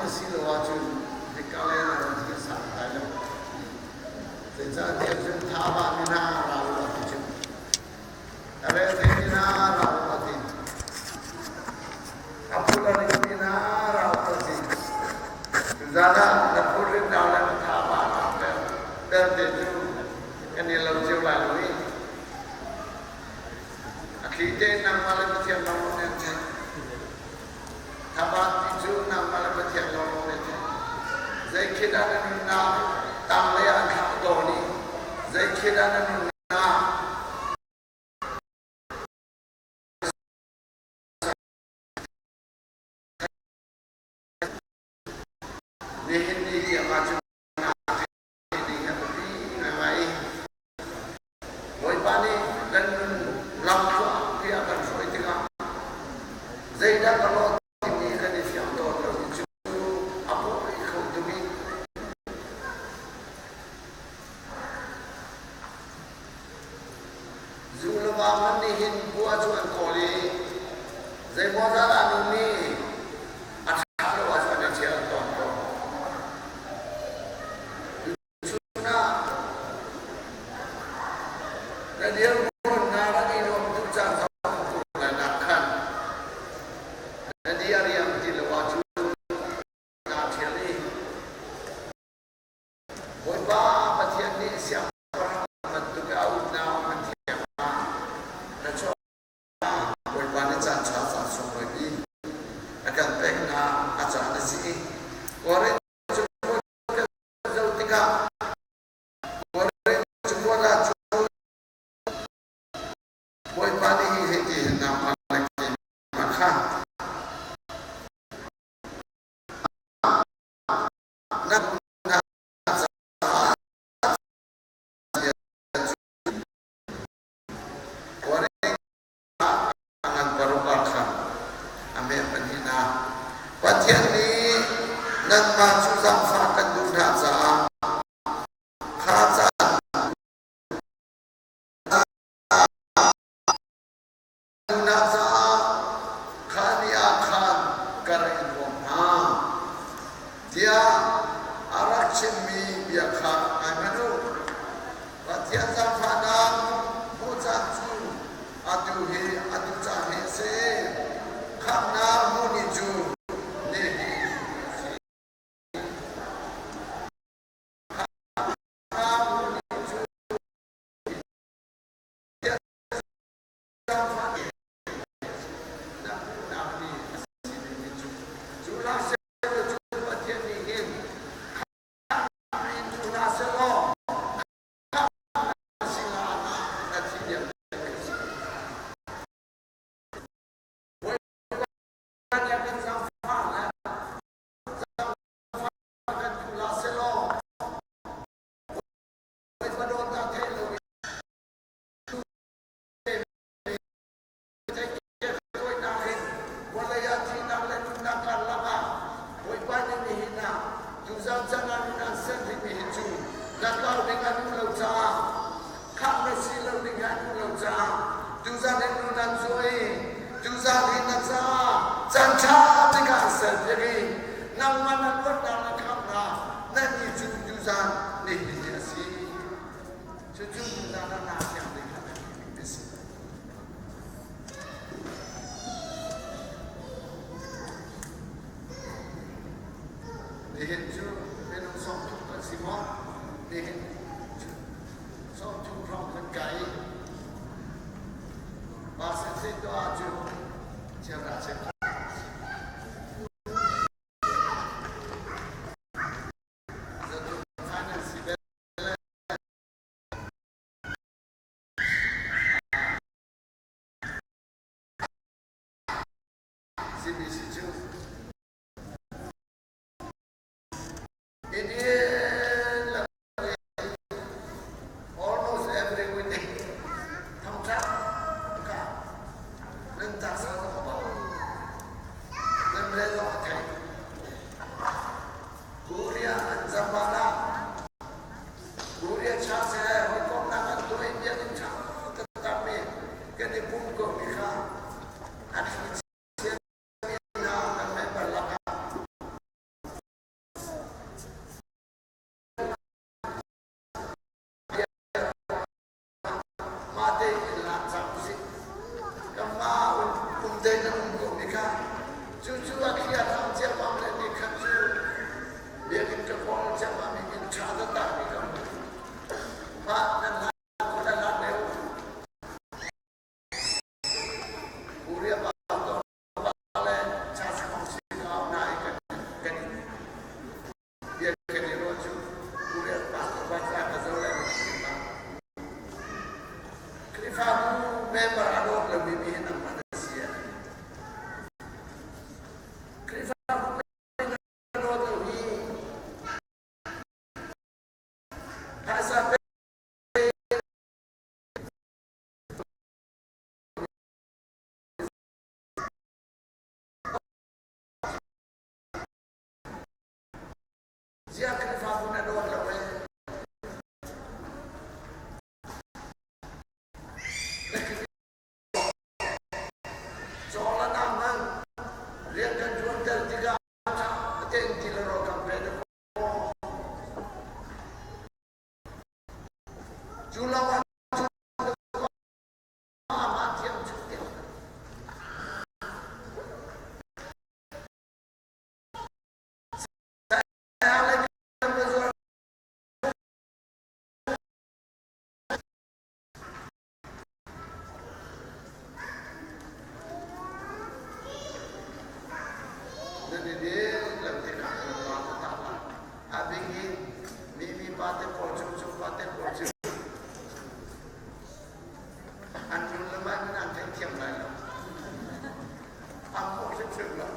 na si lo ahcun hika lei na ram hi sang lai lo. Zeicahtiah cun thaba mi hna ral u a ti cu. A rethei mi hna ral u a ti. A phul a ring mi hna ral u a ti. Tuzan ah na phulrinnak le na thaba nak belte cu kan i lo cio lai lo i a thli tein nangmah le Pathian lawnglawng nih an theih. Thabat ti cu nangmah le Pathian lawnglawng nih theih. Zei khi dah na nunnak tanglei ah an thlah tawn i zei khi dah na nunnak nihin ni tiang ah cun naa theih ding a biapi ngaingai i Bawipa nih kan nun lamthluahpi a kan hruai tikah zeidah ka lawh timi kan i fiang tawn lo i cu a pawi kho tuk i zu le va hmanh nih hin bua cu an kawl i zeimaw zat ah nu nih a ṭha lo ahcun an i chel tawn ko. Chun ah na dirhmun na rak i nuam tuk caan zong tu lai nak khan na di a riam ti lo ahcun naa ṭhial i Bawipa Pathian nih siangpahrang bantuk a uknak hman thiam ah na chuah Bawipa nih caan ṭha caan sunglawi bi a kan peknak a caan a si i Korin cu kan zoh tikah Korin cu ah cun Bawipa nih hi hei ti hin nangmah le keimah kha na hna caah ngan paruk ah khan a meh pahnihnak Pathian nih nanmah cu zaangfah kan duh hna caah kha caan duhnak caah kha ni ah khan ka rak in bawm hna tiah a rak chimmi bia kha ngai hmanh u. Pathian zaangfahnak hmuh caan cu atu hi atu caan hi a si. Khamhnak hmuh ni cu nihin a si. Khamhnak hmuh ni cu Vawlei ah thihnak le nunnak karlak ah Bawipa nih nihin ah tuzan caan ah nun an ser rihmi hi cu na tlau ding an um lo caah khamh na si lo ding an um lo caah tuzan hin nun an zuah i tuzan hi na caah caan ṭha bik ah an ser piak i nangmah na luatnak na khamhnak nan ni cu tuzan nihin hi a si. Cucu tuzan ah naa fiang ding kha a si. Nihin cu minung 30 kan si maw? Nihin 30 hrawng kan kai. Pastor tuah ahcun chiara chiara Finance si bel CBC cu Indian almost every week thongtla ka nan taksa ka ba. tein in lak cang usih. Kanmah um te kan um ko mi kha cucu a thli a thang ciammam le ni khat cu biakinn ka kawl ciammam i inn ṭha taktak mi ka hmu. Mah nan hlan nan hlan deuh. Korea pa le cha sakong si ka na i kan kan biakinn i ruah cu Korea pastor pa ca ka zo le Khrihfabu member a dawt lomi mi hi nangmah na si a ti. Khrihfabu member a dawt lo hi phaisa pe Ziah Khrihfabu na dawt lo ee? Cawla hmanh rian kan ṭuanter tikah ṭha tein ti le rawl kan pe Cu lawngah cun amah thiam cu Nan i dil lo tikah nan pa na tah lai. A bik in mimi pate pawl cu cu pate pawl cu an nun le mah in an theithiam lai lo. An hmuh hrimhrim lo.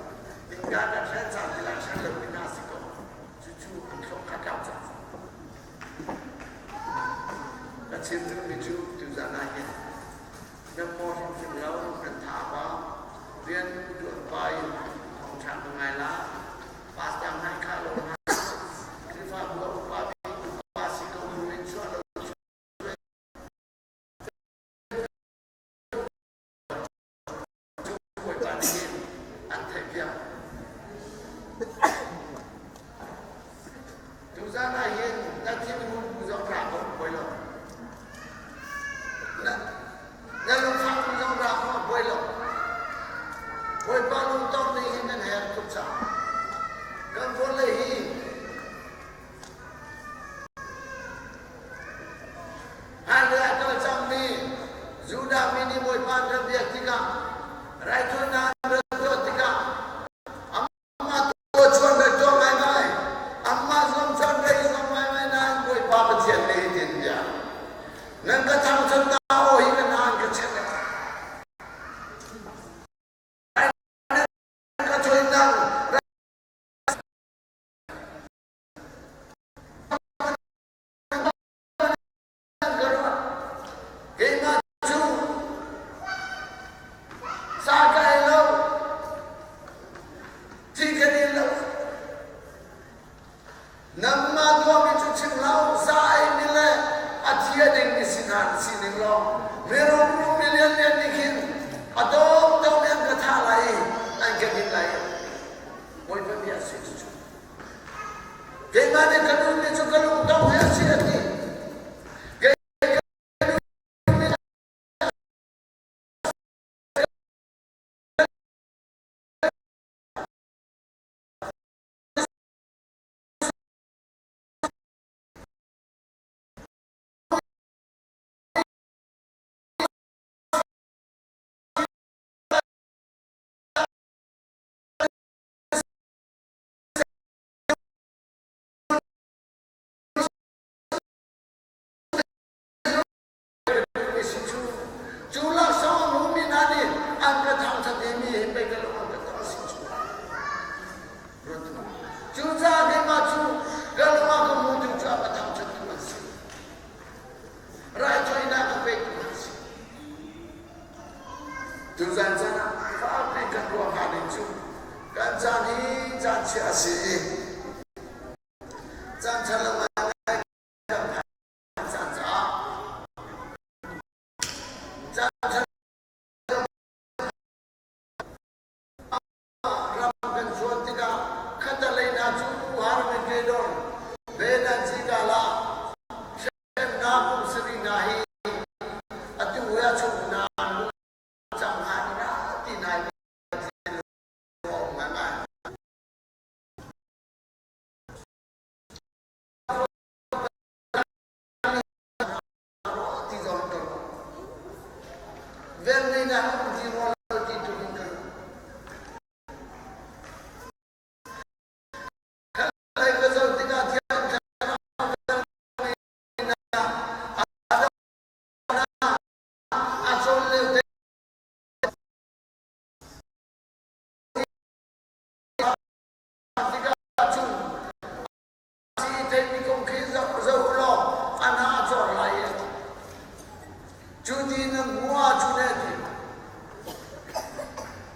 Innka kan hren cang ti lai hren lo mi hna si ko. Cucu an hlawh kha kau cang. Ka chim duhmi cu tuzan ah hin nan maw hrimhrim lo, nan tha a ba. Rian ṭuan pa in thawngṭha ka ngai la. Pastor hmai kha lo hna. Khrihfabu a upa bik upa si ko bu in chuah lo cu Bawipa nih hin an theihpiak. Tuzan ah hin na thinhun bu zong ra ko buai lo. Na, na lungfak bu zong ra ko buai lo. Bawipa lungtong nih hin nan her tuk cang. Kan vawlei hi Hmailei ah kal cangmi Judah mi nih Bawipa an rak biak tikah raithawinak an rak tuah tikah amah tuah cu an rak tuah ngaingai. Amah zong cu an rak i zuam ngaingai nain Bawipa Pathian nih hitin bia nan ka thangṭhatnak aw hi ka hna an ka chek. Ka thawinak Keimah cu sa ka ei lo, thi ka din lo. Nangmah tuahmi cu chim hlah u, sa a eimi le a thi a dingmi si hna sining law mirum rum mi lianlian nih khin a dawngdong in an ka thah lai i an ka din lai. Bawipa bia a si cucu. Keimah nih ka nunmi cu ka lungdong he a si a ti. Kei ka nunmi Cu laksawng a hmumi hna nih an ka thangṭhat i mi hi pei ka lung an ka tong a si cu. Cucaah keimah cu ka lung ah ka hmutu cu a ka thangṭhattu an si. Raithawinak ka petu an si. Tuzan caan ah fakpi kan ruah hnga ding cu kan caan hi caan chia a si i caan ṭha lo ngaingai kan phan caan caah caan ṭha ram kan zuan tikah khatalei hna cu Armageddon Benazigala hremnak kum sarih hna hi atu he. cu ne ti.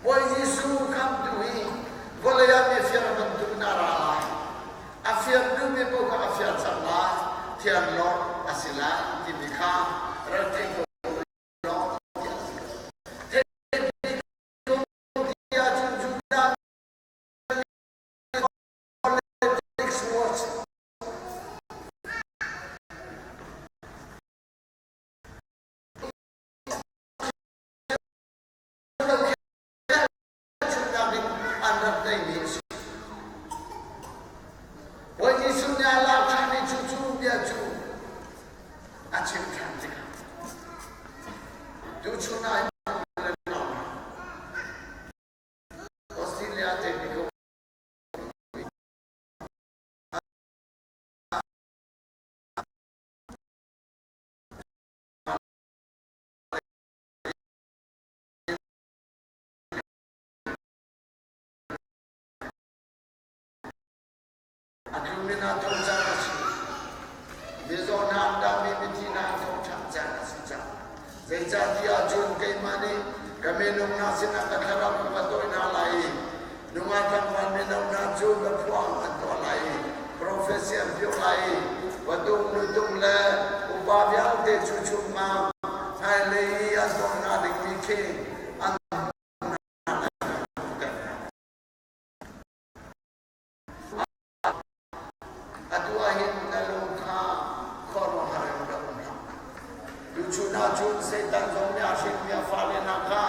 Bawi Jesuh khamtu hi vawlei ah mifir bantuk in a ra lai. A fir duhmi paoh kha a fir cang lai, thianglawr a si lai timi kha rak thei ko law tiah a si ko. Theihpi ko ti ahcun Judah politics was an rak tleimi a si. Bawi Jesuh nih a lak ṭhan i cu cu bia cu a chim ṭhan tikah tuchun ah Australia technical A tlun in aa thawh caan a si. Mizaw hna an dam i mithi hna an thawh ṭhan caan a si cang. Zeicahtiah cun keimah nih ka minung hna sinah ka thlarau ka va tawi hna lai i nungak tlangval mino hna cu ka phuang an tuah lai i profesi an pioh lai i patung nutung le upa vialte cu chunmang hmailei i an tawi hna dingmi khi an Atu ahhin na lung kha khuaruahhar in rak um hlah. Tuchun ahcun Satan zong nih a hrinmi a fale hna kha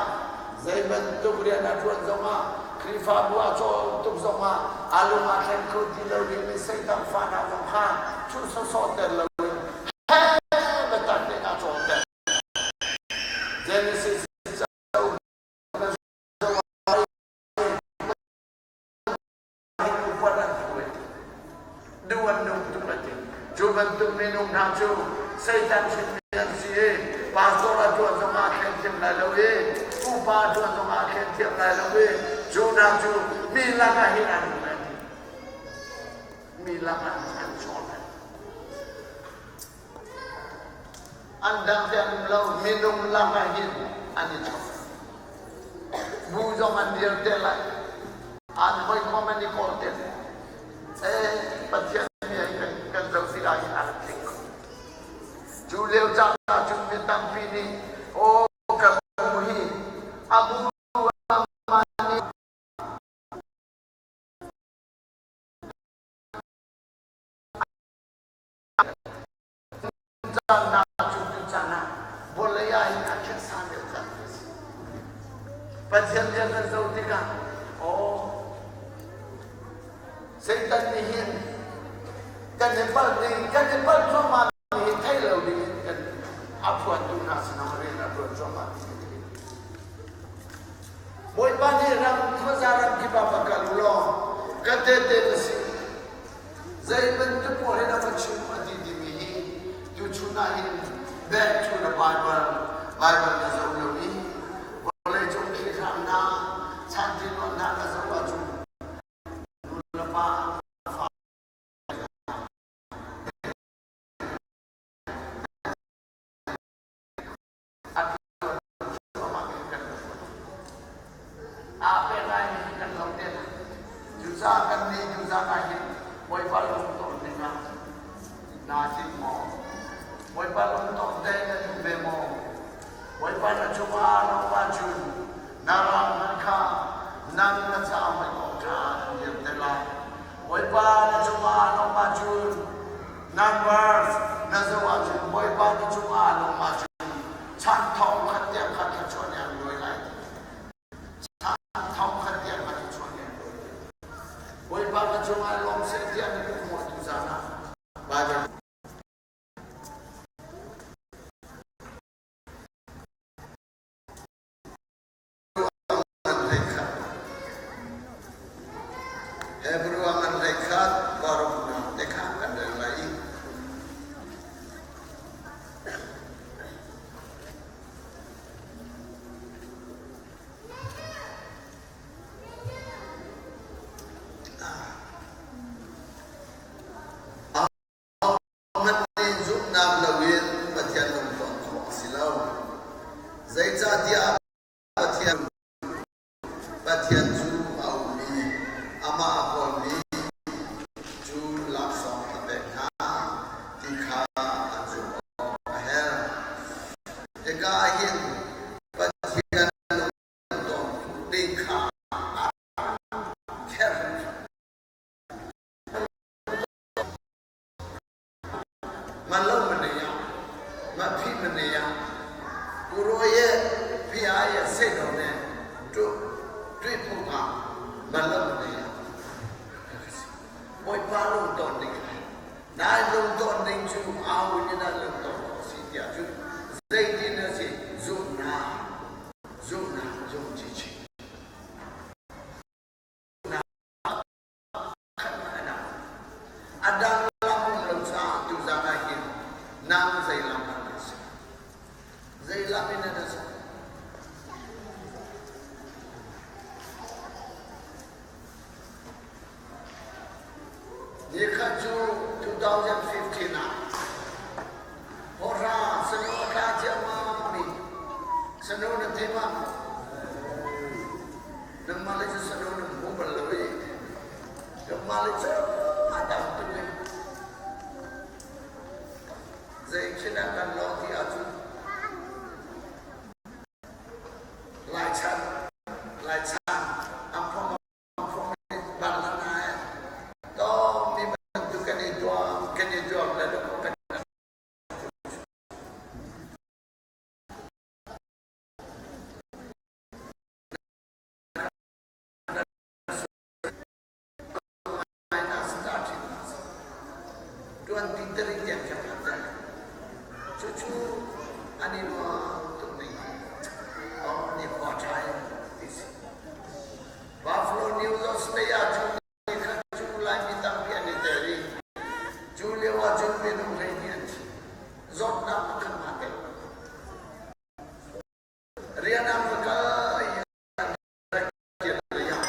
zei bantuk rian a ṭuan zongah Khrihfabu a cawl tuk zongah a lung a thleng kho ti lo dingmi Satan fa hna zong kha thuh sawsawh ter loin he biatak tein a cawlter. Genesis cauk na zoh ah upat an phu duh an nung tuk a ti. Cu bantuk minung hna cu Satan hrinmi an si i pastor a ṭuan zongah a thlen thiam lai lo i pupa a ṭuan zongah a thlen thiam lai lo i cu hna cu mi lakah hin an um an ti. Mi lakah an chawn an An dang te an um lo, minung lakah hin an i chawk. Bu zong an dir te lai. An hawikom an i kawl te. Eh, Pathian nih kan, kan zoh tikah hin a rak tling ko. Cu lio caan ah cun mi tampi nih, aw kan bu hi a bu amah nih caan hna cu tu caan ah vawlei ah hin a khensan deuh cang ti a si. Pathian bia kan zoh tikah aw Satan nih hin kan i palh ding kan i palh cuahmah mi hi theih lo ding in kan a phuantu hna sinah rian a ṭuan cuahmah ti a si. Bawipa nih ram khuaza ram kip ah va kal u law ka tehte na si. Zei bantuk pawl hin a va chim a ti timi hi tuchun ah hin back to the Bible, Bible na zoh lo i vawleicung thli-hrang hna, chantiluan hna na zoh ahcun nu le pa fa Aa pek laimi hi kan lo te lai. Cucaah kan nih tuzan ah hin Bawipa lungton dingah naa tim maw? Bawipa lungton te na duh ve maw? Bawipa na cungah na um ahcun na ral hmanh kha nang na caah hawikom ṭha an dir te lai. Bawipa na cungah na um ahcun Numbers na zoh ahcun Bawipa na cungah na um ahcun chan thong khat tiang kha thluachuah nih an lawi lai ti. Chan thong khat tiang kha thluachuah nih an lawi lai. Bawipa na cungah lawm seh tiah na duh maw tuzaan ah Bible Hebrew ah ngan 11 paruknak te kha kan rel lai i Ahohmanh nih zumhnak loin Pathian lungtluang khawh a si lo. Zeicahtiah Seino ne tuipung ah malam ne Bawipa lungton ding nai lungton ding cu au in na lungton awk si tiah cun zeitin a si? Zumhnak, zumhnak, zum chinchin. A dang lam um lo caah tuzan ah hin nang zei lam ah na si? Zei lam in na si? Nikhat cu 2015 ah hawhra sano a tla ciammam i sano na thei ma? Nangmah le cu sano na hmu bal lo i nangmah le cu a tam tuk i zei khin ah kan lawh ti ahcun Laichan Laichan an phung Tawngmi bantuk kan i tuam, kan i tuam le kan Tuan ti tari tiang kan phan Cucu an i nuam tuk ning oh ni khua ṭhai ti si. Buffalo New York State ah cu ni kha cu Laimi tampi an i tel i cu lio ah cun minung 12 an thi. Zawtnak pakhat ma tel. Rian an va kal i an rak kir lei ah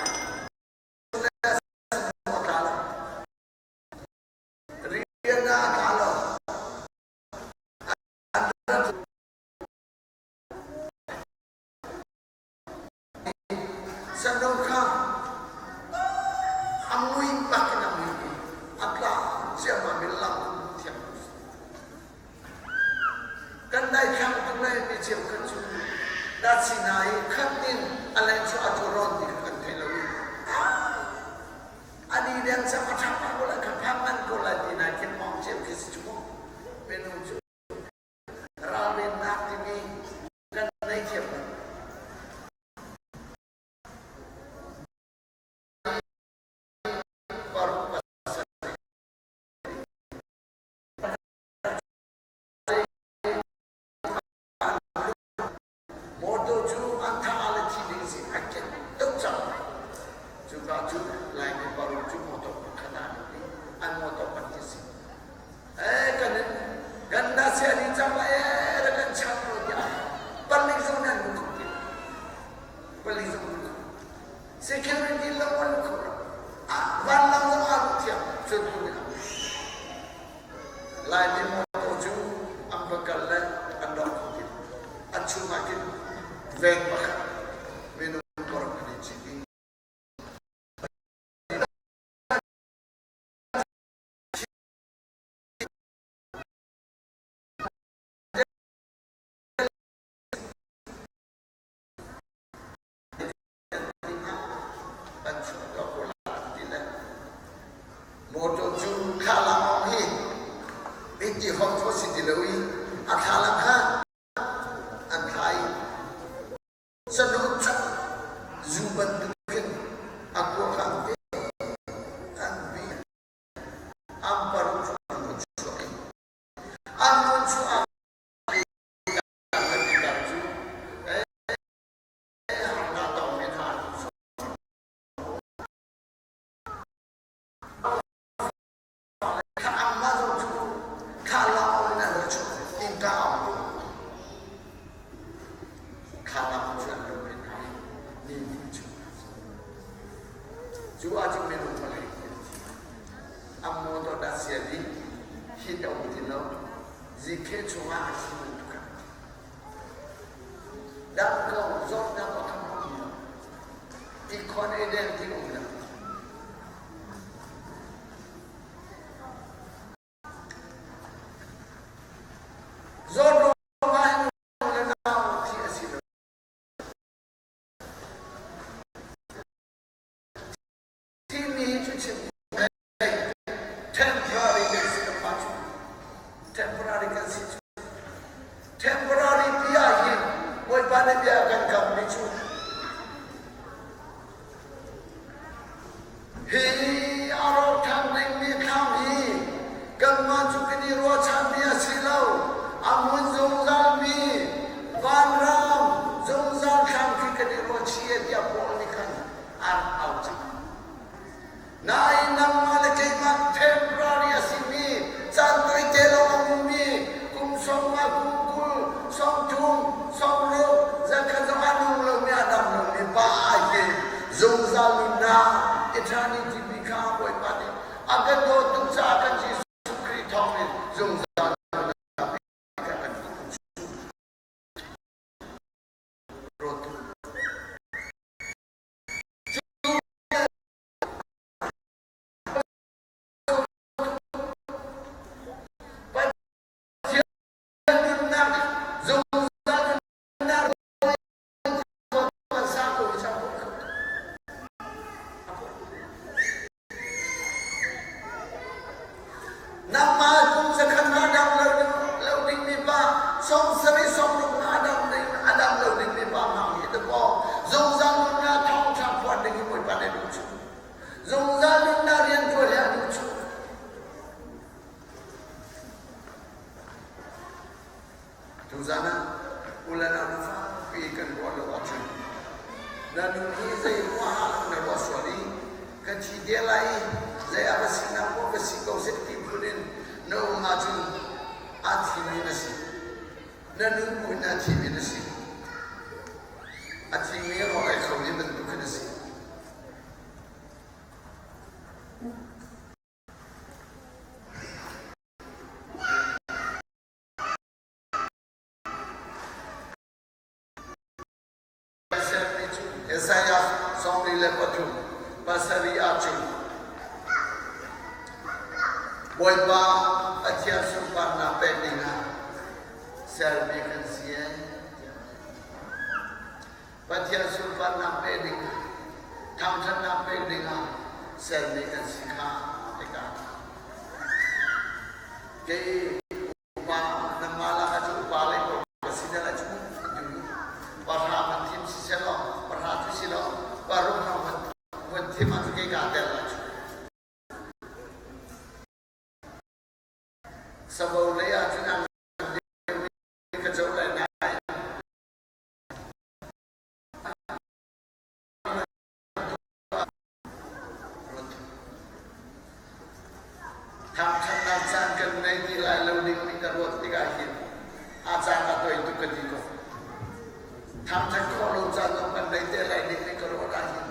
rian ah tla lo. An rat Sano kha a mui bak in a mui i a tla ciammam in lam thiam. Kan daithlang tuk le mi cheukhat cu datsi hna i khat in a leng cu a cu rawn ti kha kan thei lo i a ni deng cang a ṭhang ko lai kha phang ngan ko lai ti na khin mong cio khi si cu mu minung cu ralrinnak timi kan nei thiam lo. Paruk pasarih. Motor cu an thah le thi ding si a ket tuk cang. Cuka cu Laimi paruk cu motor pakhat ah an i an motor pan ti si. Eh kan kan da sia ni cang la eh ra kan chan ro tiah palik zong nan lu kho ti. Palik zong lu kho. Security lo an lu kho lo. Vanlawng zong aa lu thiam cun tu ni Laimi motor cu an va kal le an dong kho ti. An chung ah khin veng pakhat minung paruk an i cit i Kan chuak ko la ti le motor cu thlalang awng hi inti hong kho si ti lo i a thlalang kha an thla i sanu cu zu bantukin a kuakang te an bi an paru cu an vun chuak i an vun chuah ah cu harnak tongmi hna an Anmah zong cu thla in an ra chuak innka a um thla cu an rum in hna i ni hnih chung cu ahcun minung palei an motor dah sia dih hit a um ti lo zikhe chungah a thi bantuk an dam ko zawtnak pakhat um lo ikhon eden ti um lo. Zawn ruangah hin u le nau thi a si lo. Thimi hi cu chim temporary kan si kan pa cu temporary kan si cu temporary bia hin Bawipa nih bia kan kam mi cu. kan i ruahchanmi a si lo. A hmun zungzalmi vanram zungzal thlam khi kan i ruahchih e tiah Paul nih khan a rak au cang. Nain nangmah le keimah temporary a simi caan tawite lawng a ummi kum sawmnga, kum 20, 30, 60, zakhat zong a nung lomi a dam lomi pa hi zungzal nunnak eternity bi kha Bawipa nih a kan dawt tuk caah kan Jesuh Khrih thawngin zungzal nunnak kha kan rawt. Pathian nunnak zungzal nunnak Nangmah kum zakhat nga dam lo lo dingmi pa 70 60 nga dam ding a dam lo dingmi pa hmang hi dakaw zungzal nunnak thawngṭha phuan ding hi Bawipa nih duh cu. Zungzal nunnak rian ṭuan hi a duh cu. Tuzan ah u le nau na fakpi kan ruah lo ahcun na nun hi zei ruahah na ruah sual i ka thi te lai i zei a va sinak maw ka si ko seh ti phun in na um ahcun a thimi na si. Na nun bu in a thimi na si. A thimi rawl ei kho mi bantuk khi na si. Sermi cu Isaiah 43 ahcun Bawipa Pathian sunparnak pek dingah sermi kan si ee. Pathian sunparnak pek dingah thangṭhatnak pek dingah sermi kan si kha tikah kei upa nangmah lakah cu upa lei ko ka si deuh ahcun pahra man thim si seh law pahra cu si law paruk hna van thim ahcun kei kaa tel ahcun savo lei ahcun a ngan ka co lai nain Thangṭhatnak caan kan ngei ti lai lo dingmi ka ruat tikah hin a caan a toi tuk ka ti ko. Thangṭhat khawh lo caan zong kan ngei te lai dingmi ka ruat ahhin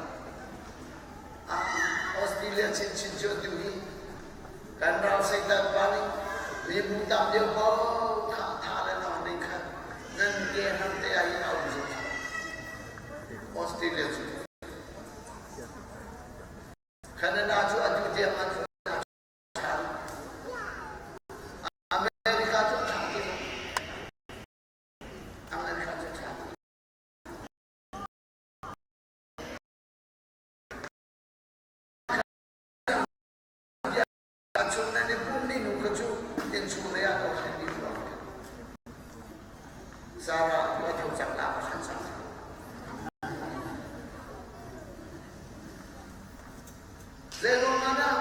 Australia chinchin cu atu hi kan ral Satan pa nih mibu tam deuh ko thah thah le nawn ding khan nan ke ham te ah hin a um zungzal. Australia cu Canada cu atu tiang an ṭha. America cu a ṭha ti lo. America cu a ṭha ti. A chung nan i pum ni nu kha cu innchung lei ah ko khan ni ruang. Sarah cu a tho cang la a hran cang. Zeiruangah dah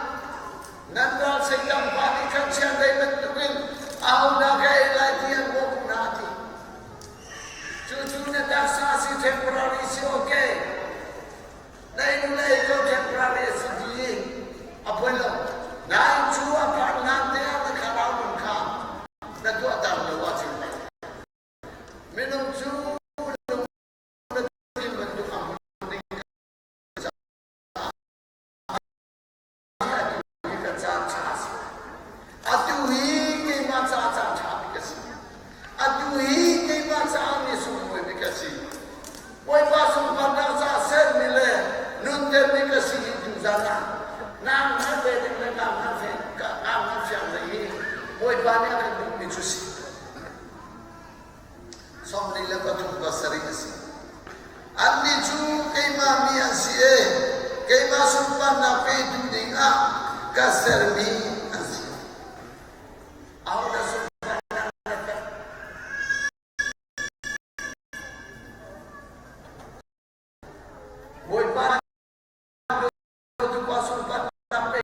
nan ral Satan pa nih khan chiandeih bantukin ahodah ka ei lai ti an bawk hna a ti. Cucu na taksa si temporary si okay. Na inn le ei ko temporary a si ti i a poi lo. Nain cu a phak hlan te ah na thlarau nun kha na tuahter lo ahcun minung cu lung na bantuk a hmun ding ka caan ṭha a si. Atu hi keimah caah caan ṭha bik a si. Atu hi keimah caah mi sunglawi bik a si. Bawipa sunparnak caah sermi le nuntermi ka si hi tuzan ah nang hngal ve ding le ka hngal ve ka hngal fiang ve hi Bawipa nih a kan duhmi cu si. 43 a si. Annih cu keimah mi an si e, keimah sunparnak petu dingah ka sermi an si. Ahodah sunparnak na pek? Bawipa tupa sunparnak pe.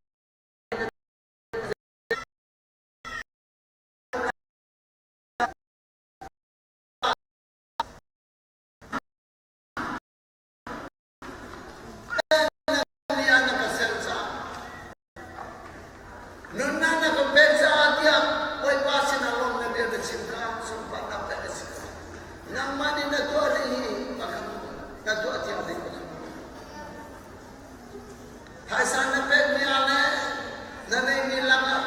Nunnak na ka pek caah tiah Bawipa sinah lawmhnak bia na chim kha sunparnak pek a si ko. Nangmah nih na tuah ding hi pakhat na tuah thiam ding pakhat. Phaisa na pekmi ah le na neihmi lakah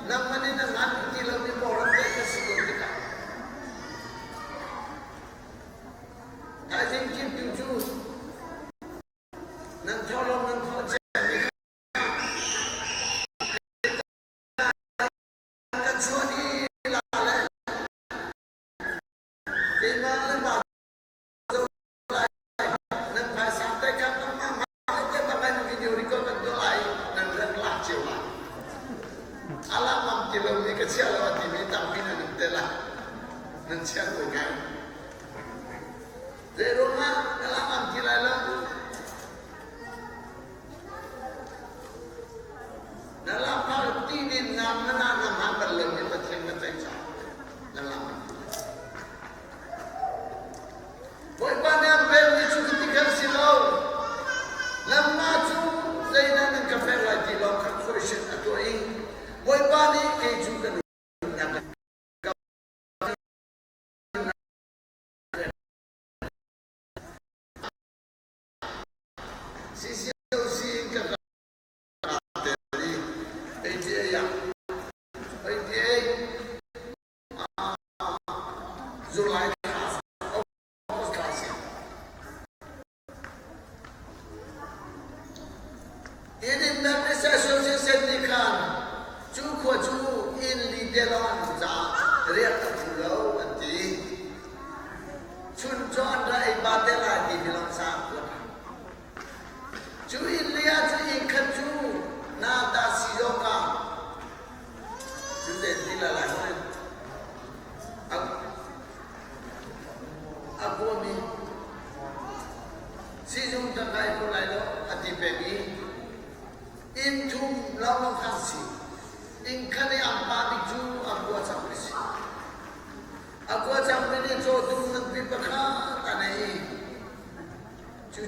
nangmah nih na ngan ti lomi mawram pek na si ko tikah thaizing thimtu cu nan thawhlawm nan thawh ciami kha kan chuah dih la le keimah le mah nan phaisa te kha nangmah mah te bak in video record kan tuah lai nan rak lak cio lai. A lak ngam ti lomi ka chia lo a timi tampi nan um te lai. Nan chia ko ngai. Zei ruangah ka lak ngam ti lai lo? Na lak phak ti din ngam na na na hman bal lomi Pathian ka ceih caah na lak ngam ti lai. Bawipa nih an pekmi cu cuti kan si lo. Nangmah cu zeidah nan ka pek lai ti lawng kha question a tuah i Bawipa nih kei cu ka nunnak ka CCOC in ka tel i ATA ah ATA July thla August thla si. Eden Baptist Association nih khan cu khua cu inn li te lawng an um caah riak a phu lo an ti. Chun cu an ra ei pa te lai ti mi lawng sa an kuat. Cu inn li ah cu inn khat cu na ta si zong ah Cu te ti la lai hoi. A kuami sizung tangka i ko lai lo a ti peng i inn thum lawnglawng khan si. Inn khat i an pa bik cu a kua cangmi si. A kua cangmi nih cawtum nganpi pakhat a nei i cu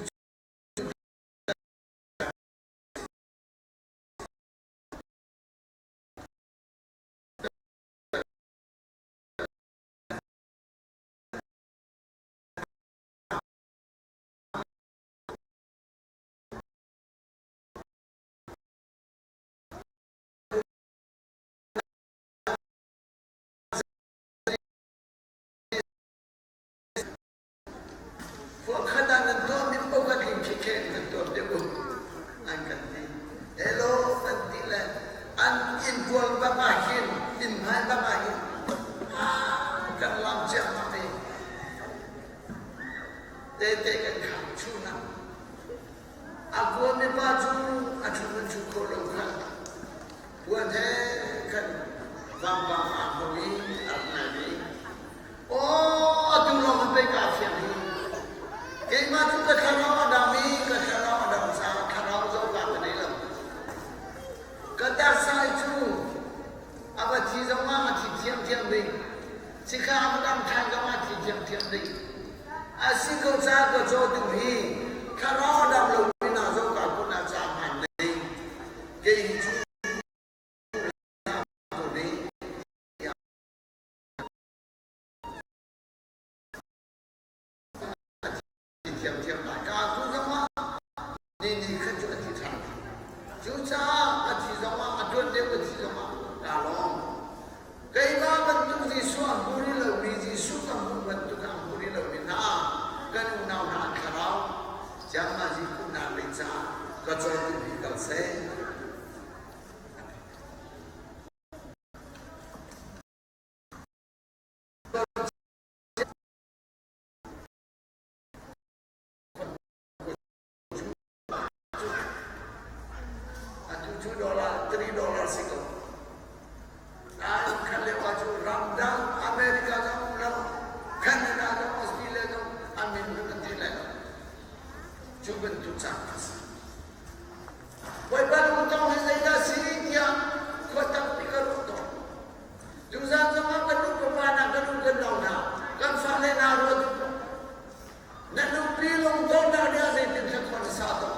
Khuakhat ah nan tuahmi paoh kha tling khikhe in kan tuah deuh u an kan ti. Hello an ti le an inn kual bak ah hin inn hmai bak ah hin kan lam ciammam i tete kan kham chun ah a kuami pa cu a thu an thu khawh lo kha puan he khan vampang aa hmo i a rak nai ve. Aw, atu lawng in pei kaa fiang hi. Keimah cu ka thlarau a dam i ka thlarau a dam caah thlarau zohka ka nei lo. Ka taksa cu a va thi zongah a thi thiamthiam ding. Cikha a va dam ṭhan zongah a thi thiamthiam ding. A si ko caah ka caw tu hi thlarau a dam lomi hna zohka kun ah caah hmaan ding. Kei hi cu ko ding. A thi thiamthiam lai. Ka tu zongah ni ni khat cu a thi ṭhan. Cucaah a thi zongah a tuan deuh a thi zongah kaa lawm. Keimah bantuk Jesuh a hmu rih lomi Jesuh ka hmuh bantuk a hmu rih lomi hna kan unau hna an thlarau Jamma Jesuh lei caah ka cawn duhmi kal seh. Atu cu dollar $3 si ko. Nain khat lio ah cu ramdang America zong um lo, Canada zong Australia zong an min hmanh an thei lai lo. Cu bantuk caan a si. Bawipa lungtong hi zeidah si tiah khua tampi ka ruah tawn. Tuzaan zongah kan nu ka pa hna, kan u kan nau hna, kan fale hna ruat u. Na nupi lungdonnak dingah zeitin thla khua na sa tawn?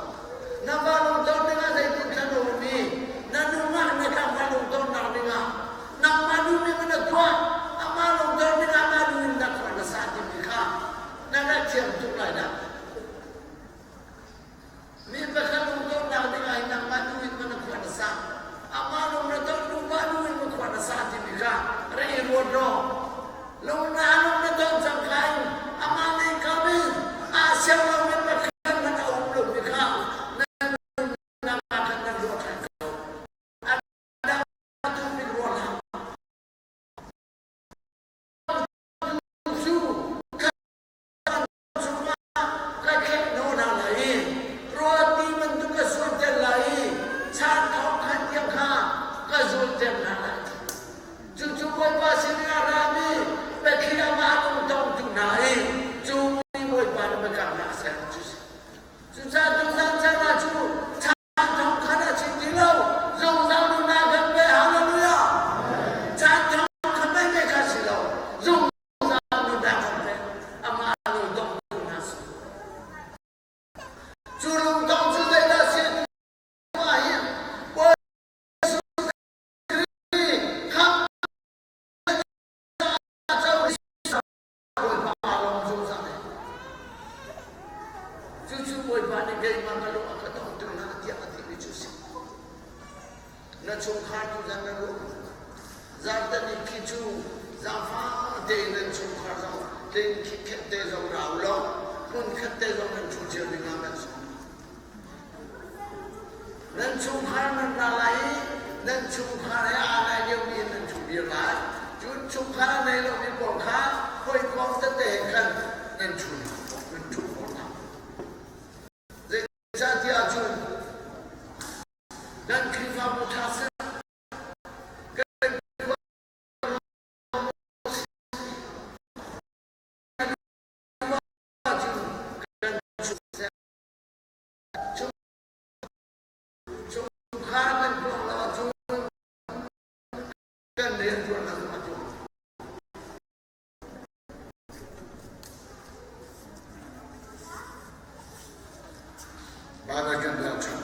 Na va lungdon dingah zeitin thla na um i na nungak na tlangval chungkhar tu zan nan um. Zarhteni khi cu zaangfah tein nan chungkhar zong tein khitkhet te zong ra u law hmunkhat te zong nan ṭhu cio ding ah kan sawm. Nan chungkhar nan ra lai i nan chungkhar he aa nai liomi in nan ṭhu dir lai. Cun chungkhar a nei lomi pawl kha hawikom tete he khan nan ṭhu nan ṭhu khawh hna. Zeicahtiah cun kan Khrihfabu ṭha seh kan cun kan seh chungkhar kan tuah lo ahcun kan rianṭuannak a tuah. Baibal kan rel ṭhan.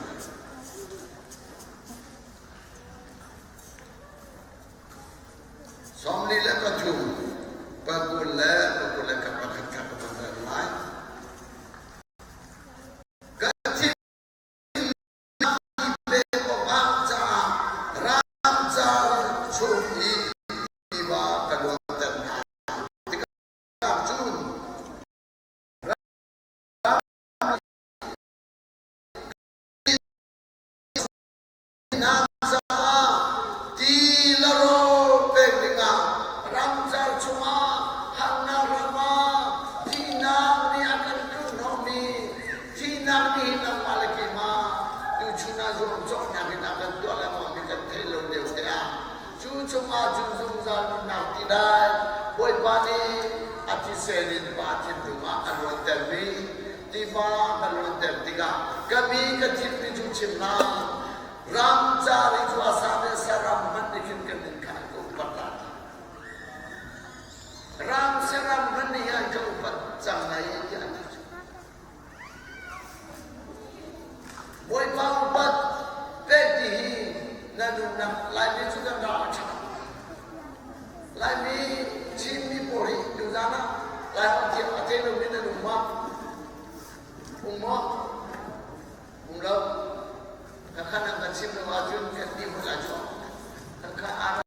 43, 21 kha ka van rel lai. Ka thinnak pek awkah caah ramcar chung i tiva ka luanter hna tikah cun ram hna caah ti le rawl pek dingah ramcar chungah harnak ram ah thihnak nih a kan tlunhnawhmi thihnak nih hin nangmah le keimah tuchun ah zuamcawhnak in a kan tuah lengmangmi kan theih lo lio te ah cu chungah cun zungzal nunnak ti dai Bawipa nih a thisen in pa thinlung ah a luantermi tiva ka luanter tikah ka mi ka thimmi cu chim hlah ramcar i cu a sa le saram hmanh nih khin kan nin kha an ka upat lai ram saram hmanh nih an ka upat cang lai tiah an ti cu Bawipa upat pek ti hi na nunnak Laimi cu kan ral a ṭha Laimi Chinmi pawl hi tuzaan ah Laiholh thiam a thei lomi nan um ma? Um maw? Um lo. Khakha nan kan chim lo ahcun kan ti hmun lai cu. Khakha aa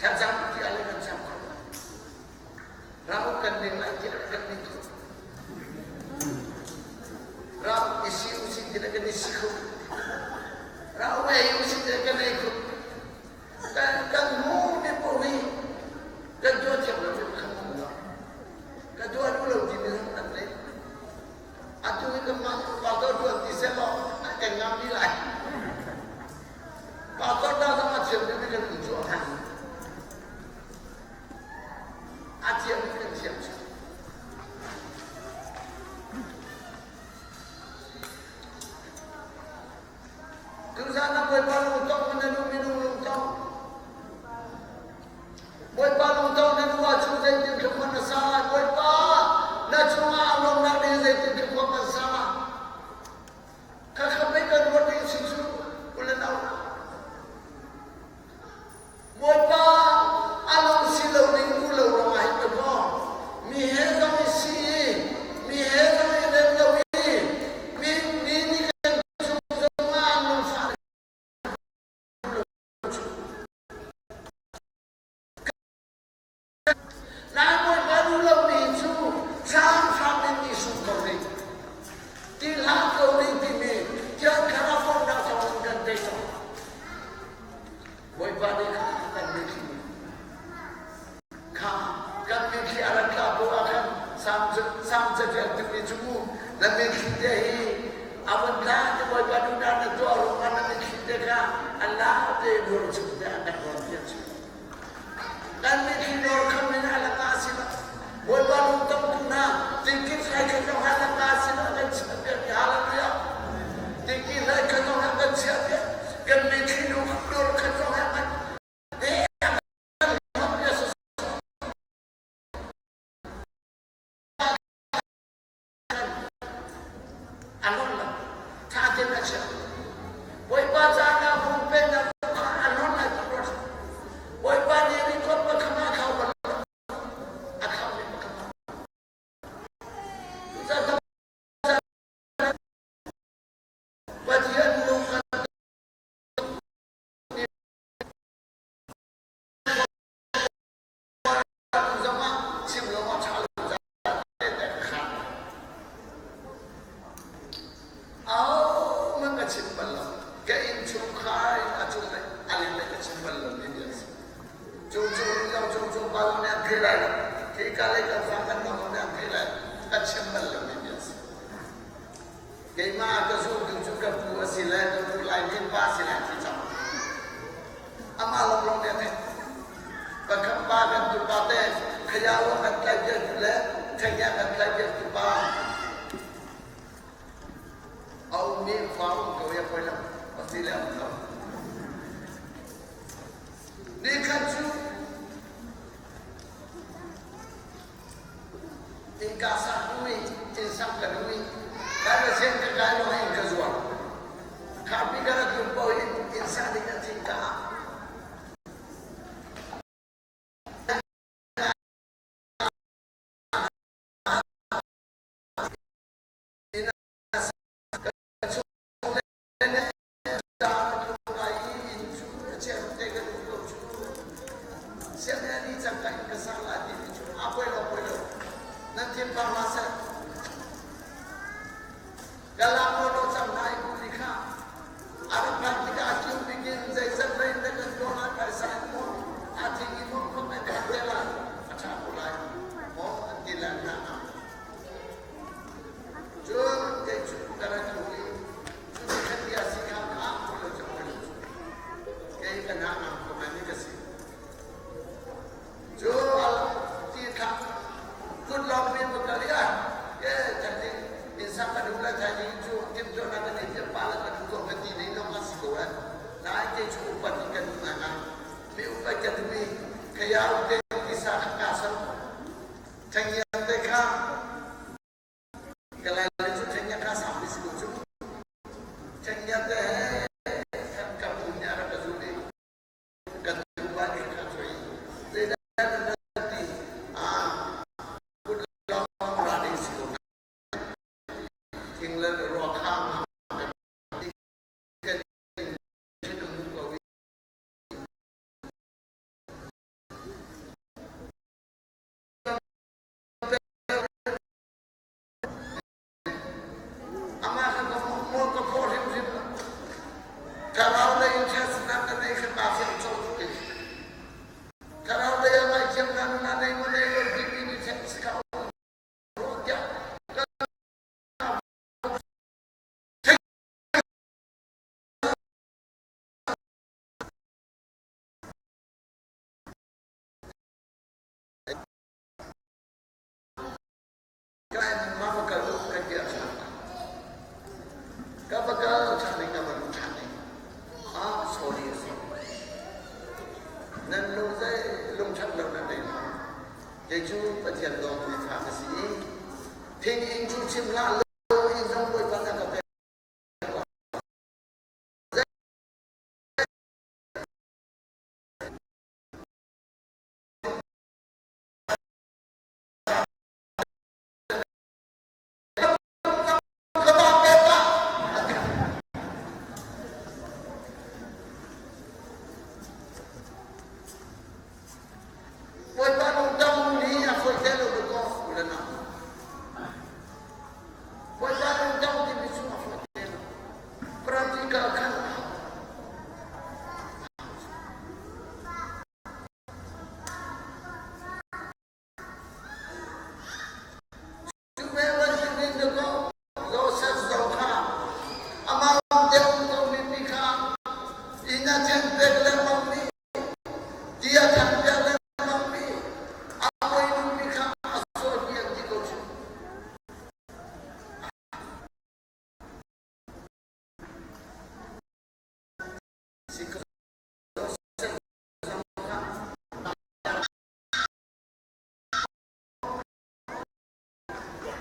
Thlacam tiah le kan cam kho. Ram kan ning lai tiah kan ning kho. Ram i si usih ti kan i si kho. Ram ei usih ti kan ei kho. Kan kan mu mi paoh hi kan tuah thiam lo mi kan um lo. Ka tuah duh lo ti mi zong kan nei. Atu hi kanmah pastor tuan ti seh law kan ngam dih lai. Pastor hna zong a thiam deuh kan um cu a hman. A thiam kan thiam cu. Tuzaan ah Bawipa lungtong na nu minung lungtong. Bawipa lungtong na nu ahcun zeitin thlukman na sa lai? Bawipa na cungah a lawmnak ding zeitin thlukman kan sa lai? Khakha pei kan ruat ding si cu u le nau. Bawipa a lung si lo ding u lo ruangah hin ka maw mi he zong i si i mi he zong i rem lo i mi mi nih kan cung zongah an lungfah Lai Bawipa duh lomi cu hramhram in nih sung ko ding, ti hlah ko ding timi Thiang Thlarau bawmhnak thawngin kan tei cang. Bawipa nih kha kan mitthli kha kan mitthli a rat tlak bu ah khan Salm caṭialtu nih cu mu na mitthli te hi a vun tla ti Bawipa duhnak na tuah ruangah na mitthli te kha a lau te in hur chung te an rak rawn piak cu. Kan mitthli nawr kham in a laka a si lo. Bawipa lungtongtu hna, tingkit hlai khat zong a laka a si lo kan chiahpiak i hallelujah. Tingkit hlai khat zong a kan chiahpiak. Kan mitthli nawr khat zong a kan A lon lo. Tha tein a chiah. Bawipa caah pumpennak kha a lon lai ti ruat. Bawipa nih record pakhat a khau bal lo. A khau mi pakhat. Cucaah Pathian lung kan zongah chim lo a ṭha lo Ahohmanh ka chim bal lo. Ka innchungkhar in a cung a lin le ka chim bal lo mi bia a si. Cung cung lo cung cung pa lo nih an thei lai lo. Khi ka lei kan fa kan nau nih an thei lai. Ka chim bal lo mi bia a si. Keimah ka zultu cu ka pu a si le ka pu lai min pa si lai thi cang. Amah lawnglawng nih a theih. Pakhat pa kan tupa te khayawa kan tlaih piaktu le thengya kan tlaih piaktu pa a ummi khua um ko ya poi lo pasi le um ko. Nikhat cu innka sak hnu i inn sak ka duh i kan sen ka kai lo in ka zuar. Khapi ka rak tlun paoh in inn sak ding a thing ka ah. Inn sak ka chung le tlung lai i inn cu a chia te ka duh ko cu. Sianginn ni cang ka inn ka sak lai timi cu a poi lo poi lo. Nan thinphang hlah seh. Ka lak lawlaw cang hna i kuli kha a rak phak tikah a tlung bik in zeizat rei in dah kan tuah lai phaisa in maw a thing in maw khom an pek te lai a ṭha ko lai maw an ti lai hna hnga. Cun kei cu ka ra tlung i cu ni khat bia si kha ka ah poi lo cu poi lo cu kei ka hna ngam ko ngai mi ka si. Cu ti kha kut lawng mi va kal i ah ke thaizing inn sak ka duh le thaizing cu timhtuahnak kan nei tiah pa le ka duh ko ka ti ning zong a si ko eh. Nain kei cu upat in ka duh ngaingai. Mi upat ka duh i khaya te tisa kha kaa ser. Thangian te kha ka lai cu thangian kha sang mi si ko cu. Thangian te he kan ka pu nih a rak ka zulh i kan tupa nih kha cu zeidah nan ti ah kut lawng ra ding si ko thing le rua kha kan ko Amah kha ka maw ka phaw hrimhrim lo. Thlarau lei in ṭhatnak ka nei kha kaa fiang colh tuk i thlarau lei ah ngaihthiamnak na nei maw nei lo timi nih ṭhen si kha um rua tiah ka Mah va kal u kan ti a ṭha. Ka va kal ṭhan ding ka va luh ṭhan ding. Ah, sorry a si. Nan lung zei lungṭhat lo nan nei lo. Kei cu Pathian dawt mi fa ka si i thing inn cu chim hlah lo inn zong Bawipa na ka pek. Bawipa lungdong ni a foi te lo ko u le nau.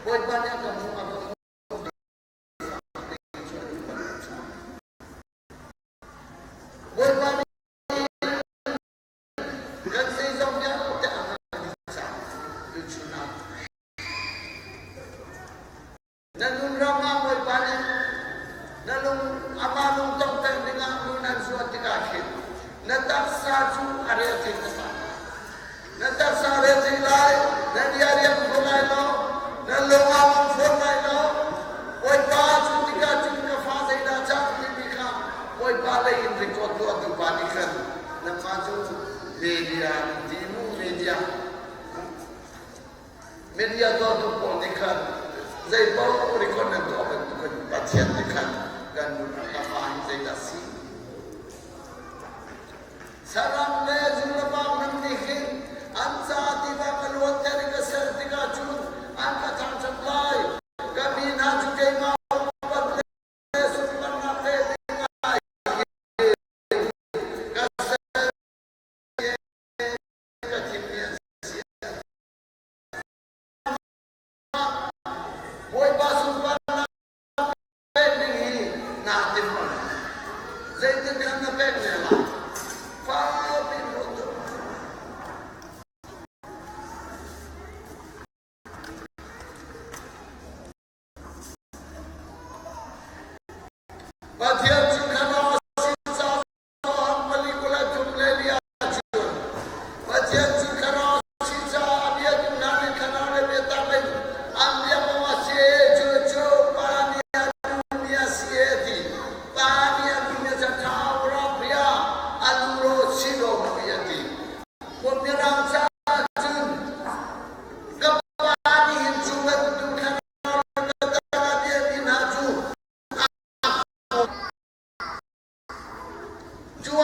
Bawipa nih a ka hmuh a ka hmuh. Bawipa nih kan zeizong vialte a hngalh dih caah tuchun ah na nun ram ah Bawipa nih na lung amah lung tongter dingah nun an zuat tikah khin na taksa cu a rel thei hmasa. Na taksa rel thei lai, na bia riam kho lai lo, na lung aa lung fawn lai lo. Bawipa cu tikah cun ka fa zeidah cang timi kha Bawipa lei in record tuahtu pa nih khan nangmah cu media ti mu media media tuahtu pawl nih khan zei paoh record nan tuah bantukin Pathian nih khan kan nun ah ka fa hi zeidah si. Saram le zu le va hmanh nih hin an ca tiva ka luanter i ka ser tikah cun an ka thangṭhat lai. Ka mi hna cu keimah upat le sunparnak pek dingah hin ka ser i ka thimmi an si. Bawipa sunparnak pek ding hi naa tim bal. Zeitin khan na pek ne lai? Fakpi in ruat tuah. Pathian cu thlarau a si caah Johan pali kul a thum le li ahcun Pathian cu thlarau a si caah a biatu hna nih thlarau le biatak in an biak awk a si. Cucu Pa nih a duhmi a si a ti. Pa nih a duhmi a si Thaurapia a luro silomi a ti. Mirang caah cun ka pa nih hin cu bantuk thlarau le biatak a biami hna cu Cu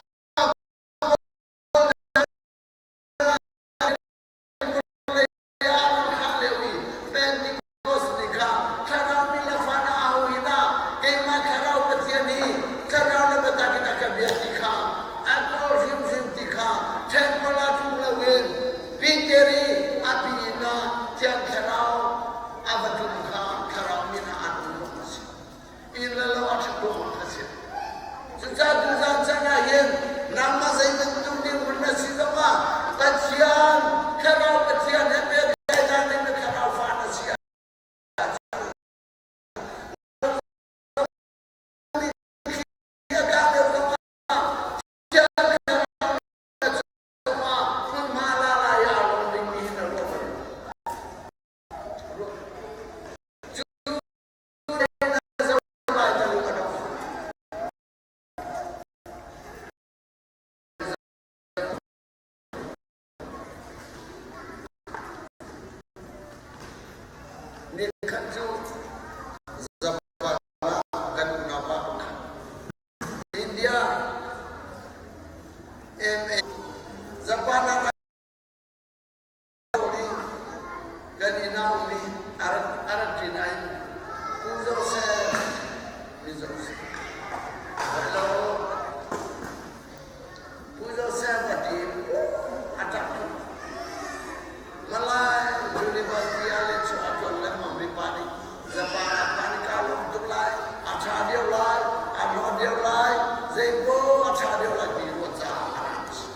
Pentecost ni kha thlarau mi le fa na au hi na keimah thlarau Pathian hi thlarau le biatak in a ka bia ti kha a kawl hrimhrim ti kha temple ah tlung loin Peter i a pi in ah Thiang Thlarau a va tlung kha thlarau min ah an um a si. Inn le lo a ṭhat ruangah a si. Cucaah tuzaan caan ah hin nangmah zei bantuk dirhmun na si zongah Pathian, Thlarau Pathian he pehtlaihnak ning na thlarau fa na si ahcun a kah deuh zongah Thiang Thlarau na cungah hmunhma la lai ah a lawm dingmi hi na ruah bal. Cu Nikhat cu Japan ah kan unaupa pakhat India MA Japan ah Kan i naumi a rak ṭin ai. Pu Joseph, Mi Joseph. Hello. Pu Joseph a ti a ṭap tuk. Malay University ah le chu a ṭuan lengmang mi pa nih Japan ah pa nih kaa lawm tuk lai, a ṭha deuh lai, a hlawt deuh lai, zeipaoh a ṭha deuh lai ti ruat caah a rak si.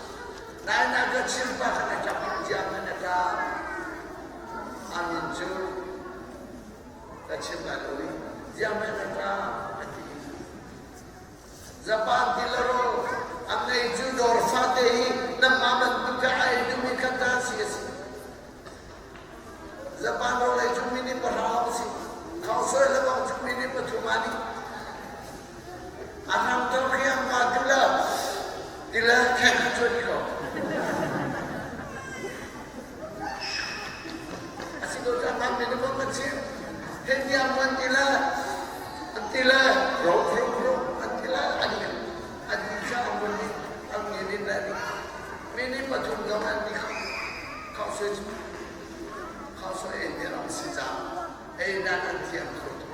Nain a ka chim pa kha na ṭap tiah na na ṭap. A min cu ka chim lai lo i ziah mei na ṭap a ti. Japan ti le rawl a ngei cu dawr fate hi nangmah bantuk kha a ei duhmi kha ta si a si. Japan rawl ei cu minute 10 a si. Khausuai le bang cu minute 3 a ni. A ram to khi an ma tila tila khek chuan ko. Asi ko ta ma min ko ma chim. He nia man tila an tila ro ro ro an tila ani ani cha an ni an ni ni na ni. Minute 3 dong an ni kha. Khausuai chu khausuai ei ne ram si cha. Ei dan an thiam kho tu.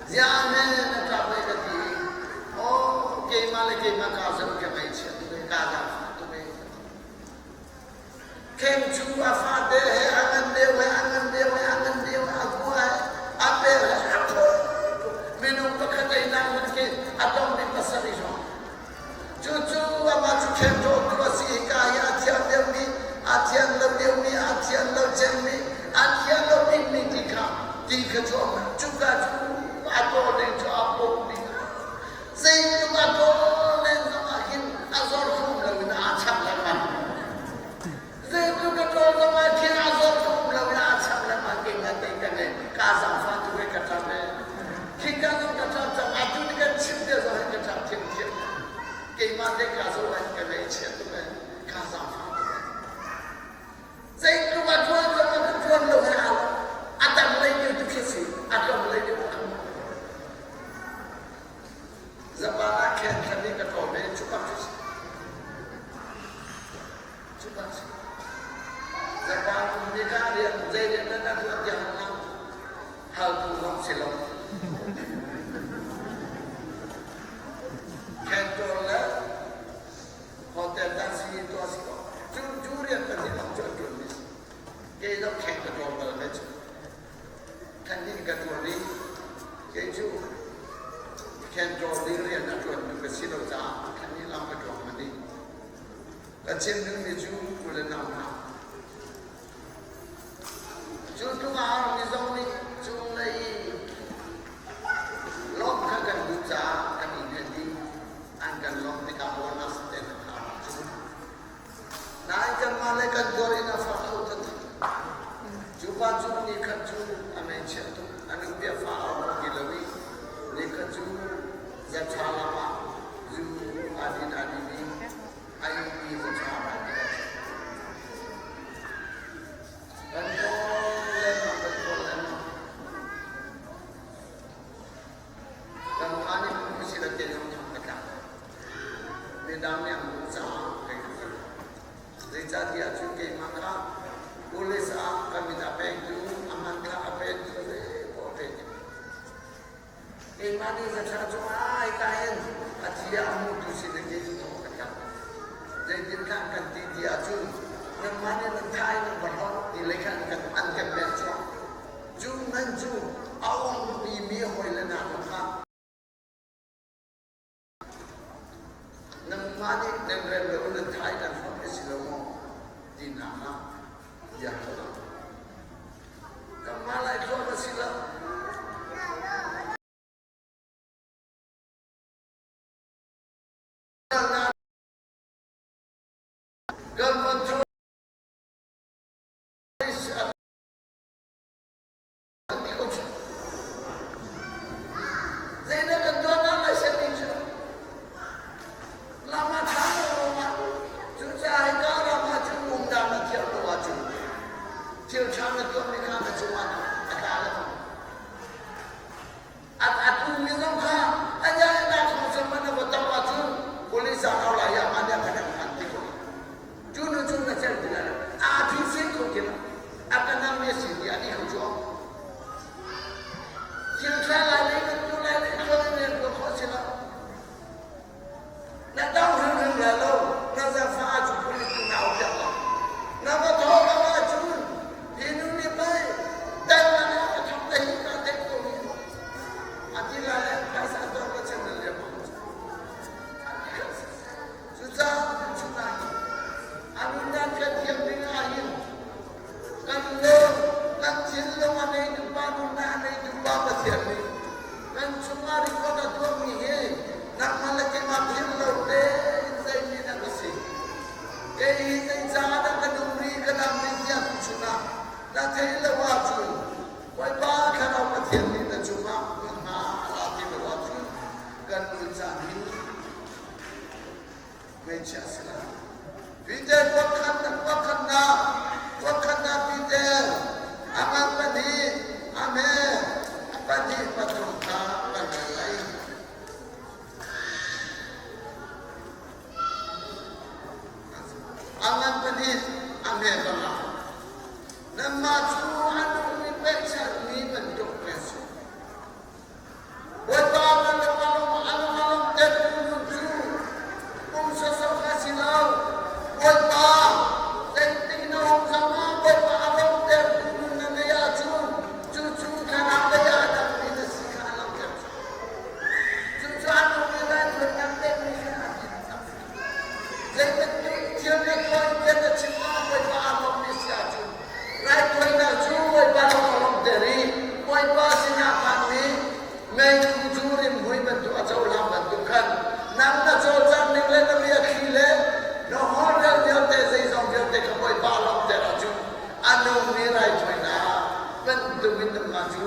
Ziah na ṭap ai ka ti i, aw keimah le keimah kaa zoh ka ngaihchia tuk ee, kaa zaangfah tuk ee ka ti. Kheng cu a fate he a ngan deuh he a ngan deuh he a ngan deuh he a kua he a per he a phun minung pakhat einak hmun khi a tong ding pasarih hrawng. Cucu amah cu kheng ṭawtu a si. Hika hi a thiang deuhmi, a thiang lo deuhmi, a thiang lo cemmi, a thiang lo bikmi ti kha ti kha cu a hman. Cuka cu a taw ding cu a pum ding. Zeitluk a taw len zongah hin a zor hrum loin aa chap lengmang. Zeitluk a taw zongah khin a zor hrum loin aa chap lengmang. Keimah te ka ngei. Ka zaangfah tu he ka ṭap ee. Khika zong ka ṭap cang. Atu ni kan chim te zong hin ka ṭap thiamthiam. Keimah te ka zoh ah ka ngaihchia tuk ee. Ka zaangfah tuk ee. Zeitluk a ṭuan zong ah ka ṭuan lo he aa lo. A tam lei deuh tu khi si. A tlawm lei deuh a Zapan ah khen khan nih ka tlawm i cu bak cu si. Cu bak si. Zapan um nih ka rian zei rian dah na tuah tiah hal hlah. Haltu zong si lo. Khen ṭawl le hotel dah si tuah si ko. Cu cu rian pahnih lawng cu an ṭuan mi si. Kei zong khen ka ṭawl bal ve cu. Khan nih ka ṭuan i kei cu khenṭawl ding rian a ṭuantu ka si lo caah khan nih lam ka ṭuang hman i ka chim duhmi cu u le nau hna cu tluk ah mi zong nih cunglei i lawmh kha kan duh caah kan i hnet i an kan lawmh tikah bonus te na kha cu. Nain kanmah le kan tuar in a fak kho taktak. Cu pa cu nikhat cu a ngaihchia tuk. A nupi a fa a um ti lo i nikhat cu zaṭha lam ah zu aa din aa din i a innpi zaṭha aa ti. Kan kawl lengmang, kan kawl lengmang. Kanmah nih hmuh si le kei zong thong ka tlak. Midang nih an hmuh caah kei ka tlak. Zeicahtiah cun keimah kha police ah ka min a pektu, a hmanthlak a pektu zeipaoh a pek. Keimah nih zaṭha cu ai ka hin a thi ah a hmutu sin in kei cu thong ka tlak. Zeitindah kan ti ti ahcun nangmah nih nan thah i nan va hlorh ti lei khan an kan pek chuah. Cu man cu a umpimi hawile hna kha nangmah nih nan rem lo nan thai nan hloh a si lo maw tinak kha bia ka lo. Kanmah lai thuam a si lo. Kan control Zeidah kan tuah lai semi cu lam a ṭha lo ruangah cucaah hika ram ah cun umnak na thiam lo ahcun thil ṭha na tuahmi kha na cungah a tla lo. A tumi zong kha a na thawng sem na va tam ahcun police ah au lai ah mah nih a kan an ti ko. Cu nu cu na cel ti lai lo. Aa thi sin kho ti lo. A ka nam mi a si ti a ti kho cu. Thil ṭha lai lei kan tu lai lei tuan in rian tuah khawh a si lo. Na dang hrimhrim lai lo. Na zafa cu police tu na au piak lo. Na va thaw lo ahcun hi nu nih pei dan na na ka thap te hi ka tek ko hi. A ti lai le phaisa dor ka chen na liam ang. Cucaah chungah hin a nunnak kan thiam ding ah hin kan lung kan thinlung a neitu pa nunnak a neitu pa Pathian nih kan chungah record a tuahmi hi nangmah le keimah philh lo tein zeimi dah ka si kei hi zeicaah dah ka nung rih ka dam rih tiah tu chungah na theih lo ahcun Bawipa Thlarau Pathian nih na cungah hmunhma a la ti lo ahcun kan nun caan hi Hmeichia si lai. Peter pakhatnak pakhatnak Peter a ngan pahnih a hme pahnih pathum kha kan rel lai. A ngan pahnih a hme panga. Nanmah cu a nungmi pekchanhmi bantuk nan si. Bawipa na lung a lung a lung a lung tertu nun cu pum sawsawh kha si lo. Bawipa, zeitik na hung nungmi raithawinak bantukin nanmah cu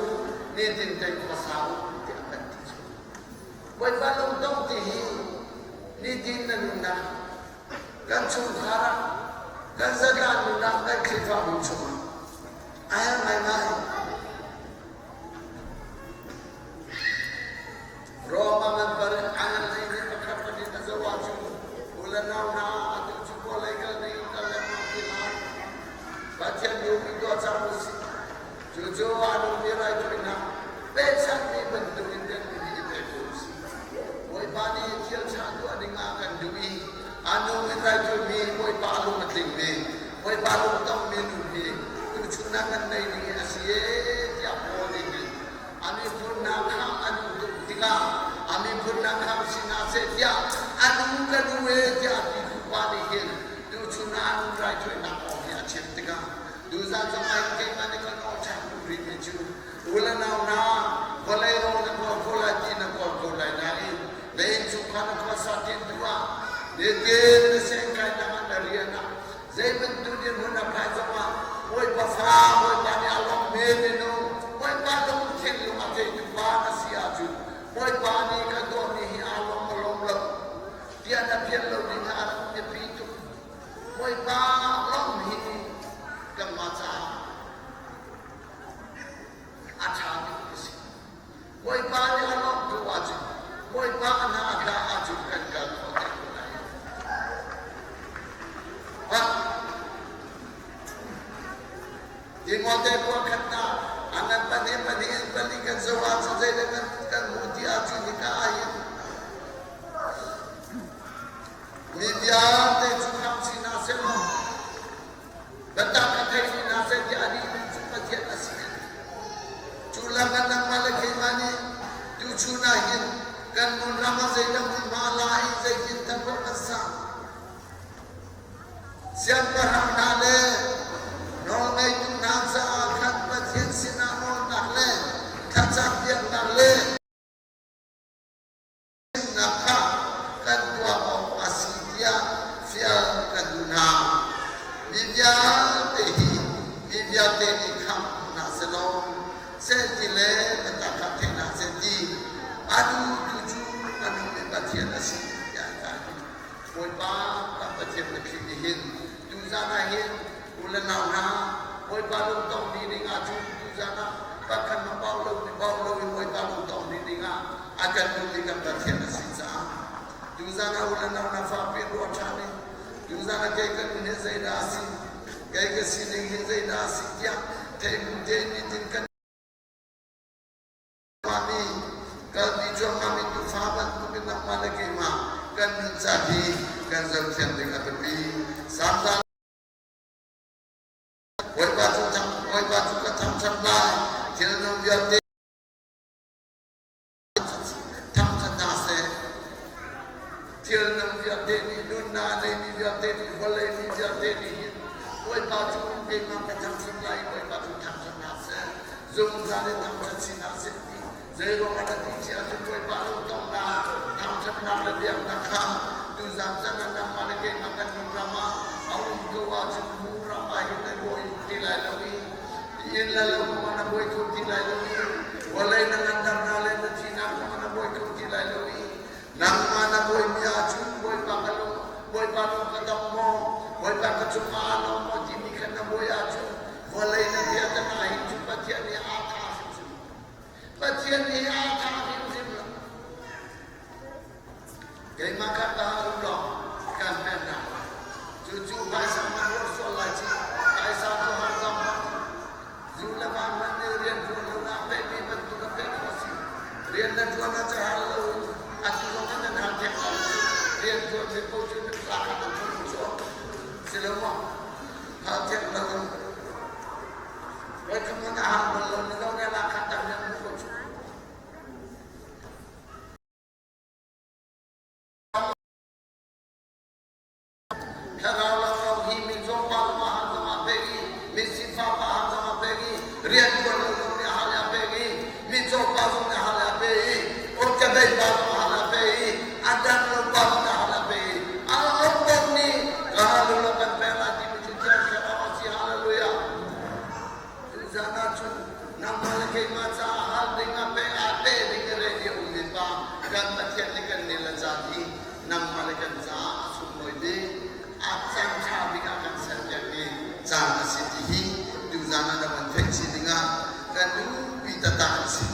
nitin tei khuasa u tiah a kan ti cu. Bawipa lungdong ti hi nitin na nunnak, kan chungkhar ah, kan zatlang nunnak, kan Khrihfabu chungah a herh ngaingai. Rom a ngan bar a ngan hlei nih pakhat pahnih a zoh ahcun u le nau hna atu cu vawlei kal ding in kal lengmang ti hlah. Pathian duhmi tuah cang u sih. Cucu a nungmi raithawinak pechanmi bantukin kan nun i pe ko u sih. Bawipa nih thil ṭha tuah ding ah kan duh i a nung in raithawimi Bawipa lung a tlingmi Bawipa lungtongmi nu hi tuchun ah kan nei ding hi a si ee tiah Paul nih hin a miphun hna kha an um tuk tikah a miphun hna kha si hna seh tiah a nu ka nu ee tiah a ti pa nih hin tuchun ah an raithawinak kong hi a chim tikah tuzan zong ah hin keimah nih kan aw ṭhan duh rihmi cu u le nau hna vawlei rawl na kawl ko lai ti na kawl ko lai nain na innchungkhar na khuasa tin tu ah nitin na sengkainak ah na rian ah Zei bantuk dirhmun a phai zongah Bawipa fa, Bawipa nih a lawmhmi minung, Bawipa lungthin lung a theitu pa na si ahcun Bawipa nih ka tuahmi hi aa lawm maw lawm lo tiah na pian lo ding ah a rak biapi tuk. Bawipa lawmh hi kanmah caah a ṭha bik a si. Bawipa nih a lawmh duh ahcun Bawipa a hna a tla ahcun kan kal khawh te ko lai. Pak Timote khua khatnak a ngan pahnih pahnih in pali kan zoh ahcun zeidah kan kan hmuh ti ahcun hika ahhin mi vialte cu khamh si hna sehlaw Biatak a theimi hna seh tiah a dihmi cu Pathian a si. Cu lakah nangmah le keimah nih tuchun ah hin kan hmunram ah zeidah hmunhma la i zeitin dah kan sang. Siangpahrang hna le nawlngeitu hna caah khan Pathian sinah nawlnak le thlacampiaknak le Chimnak kha kan tuah awk a si tiah fial kan duh hna. Mi vialte hi mi vialte nih khamh hna sehlaw seh ti le biatak kha thei hna seh ti a duhtu cu a nungmi Pathian a si tiah an ti. Bawipa kan Pathian biathli nih hin tuzan ah hin u le nau hna Bawipa lungtong ni ding ah cun tuzan ah pakhat ma bau lo ni bau lo in Bawipa lungtong ni ding ah a kan duh i kan Pathian a si caah tuzan ah u le nau hna fakpi ruah ṭhan in tuzan ah kei ka nun hi zeidah a si kei ka sining hi zeidah a si tiah thei bu te nitin kan Mami kalpi cuahmahmi tuufa bantukin nangmah le keimah kan nun ca hi kan zohthiam ding a biapi. Samza Bawipa cu Bawipa cu ka thangṭhat lai, thil nung vialte thangṭhat hna seh. Thil nung vialte nih nunnak a neimi vialte nih vawlei mi vialte nih hin Bawipa cu keimah ka thangṭhat lai i Bawipa cu thangṭhat hna seh. Zungzal in thangṭhat si hna seh ti zeiruang ah dah ti si ahcun Bawipa lungtongnak, thangṭhatnak le biaknak kha tuzan chan ah nangmah le keimah kan nun ram ah a um ko ahcun mu ram ah hin na buai ti lai lo i inn le lo kong ah na buai kho ti lai lo i vawlei na ngandamnak le na thihnak kong ah na buai kho ti lai lo i Nangmah na bawimi ahcun Bawipa ka lung Bawipa lung ka dong maw Bawipa ka cungah aa lawm maw timi kha na bawi ahcun vawlei na biaknak ah hin cun Pathian nih aa tha hrimhrim lo. Pathian nih aa tha hrimhrim lo. Keimah kha ka um law kan pennak cucu phaisa man ruah sual lai ci phaisa cu har zong Zu le va hmanh nih rian ṭuan lonak pekmi bantuk a pek a si. Rian na ṭuan ah hal lo atu zong ah nan hal theng lo. Rian ṭuan mi paoh cu nan tlak ah nan ṭuan chuak. Si lo maw? Hal theng lo. Voikhat hmanh a hal bal lo ni lo ne la khat dang nan hmu ko cu. Thlarau laksawng hi mizaw pa zong ah zong ah pek i misifak pa zong ah pek i rianṭuan lo zong nih a hal a pek i mizaw pa zong nih a hal a pe i awkebei pa zong a hal a pe i a dang lo pa zong nih a hal a pe i a aho paoh nih ka hal u law kan pek lai timi cu Thiang Thlarau a si. Hallelujah! caan a si ti hi tuzaan ah na van theih chin dingah kan duhpi taktak an si.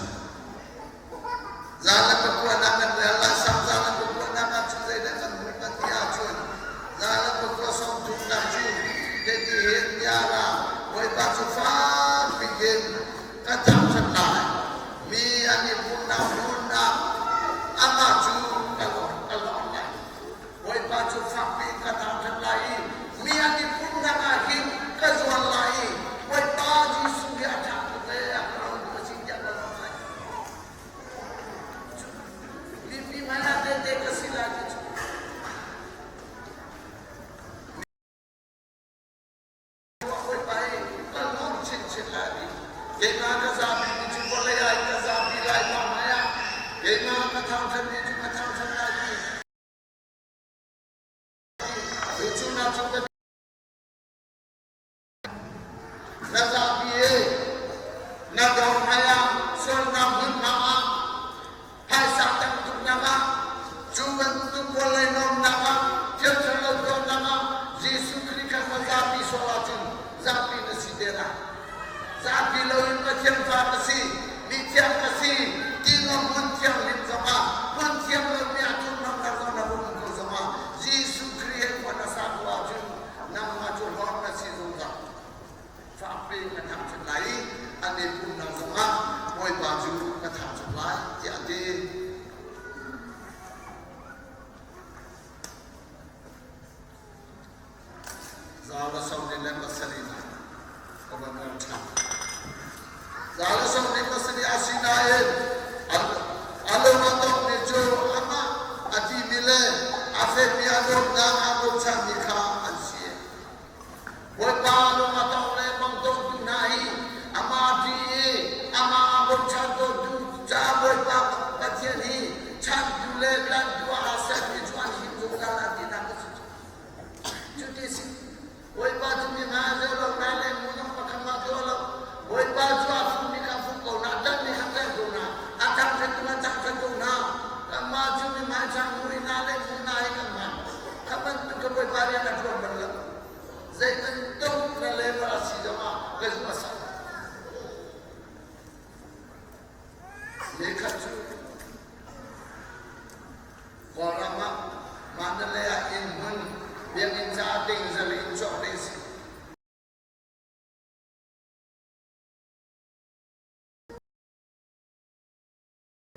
Zan le pakuanak kan rel lai, sang zan le pakuanak ah cun zeidah kan hmuh kan ti ahcun zan le pakua sawmthumnak cu hiti hin tiara Bawipa cu fakpi in ka thangṭhat lai. Mi an i pumhnak hmun ah amah cu ka lawm lai. Bawipa cu fakpi in ka thangṭhat lai i mi an i pumhnak ah hin ka zuan lai i Bawipa Jesuh hi a ṭha tuk ee, a ka rawltu a si tiah ka lawm lai. Mi hmai ah tehte ka si lai ti cu. Bawipa hi ka lawm chinchin lai ti. Keimah ka zapi mi cu vawlei ah ka zapi lai pa hmai ah keimah ka thangṭhat mi cu ka thangṭhat lai ti. Na zapi i na dawr hmai ah sualnak hmunhma ah phaisa tam tuknak ah cu bantuk vawlei nuamnak ah thil ṭhalo tuahnak ah Jesuh Khrih kha na zapi sual ahcun zapi na si te lai. Zapi loin Pathian fa ka si, mi thiang ka si ti ngam hmun thianghlim zongah hmun thiang lomi ah thurhnawmnak zong na um ko zongah Jesuh Khrih he khua na sa ko ahcun nangmah cu hlawt na si zungzal. Fakpi in ka thangṭhat lai i an i pumnak zongah Bawipa cu ka thangṭhat lai tiah a ti. Zala 77 ka van rel ṭhan. Zala 77 asinain a lung a tongmi cu amah a timi le a fekmi a dawtnak aa bochanmi kha an si. Bawipa lung a tong le bang dawtu hna hi amah ṭih i amah aa bochan dawtu ca Bawipa Pathian hi chantu le tlantu ah aa sermi cu an him zungzal an tinak a si. Cuti si Bawipa cu mi hna zeu lo na le mu zong pakhat mah tuah lo. Bawipa cu a fummi kha fum ko hna, tlanh kha tlanh ko hna, a thangṭhattu kha thangṭhat ko hna. Kanmah cu mi hmaisang mu i na le mu na hi kan hman. Kha bantuk ka Bawipa rian a ṭuan bal lo. Zei bantuk na level a si zongah ka zum a sak. Nikhat cu Kawlram ah Mandalay ah inn hmun biakinn caah dingzal in cawk ding si.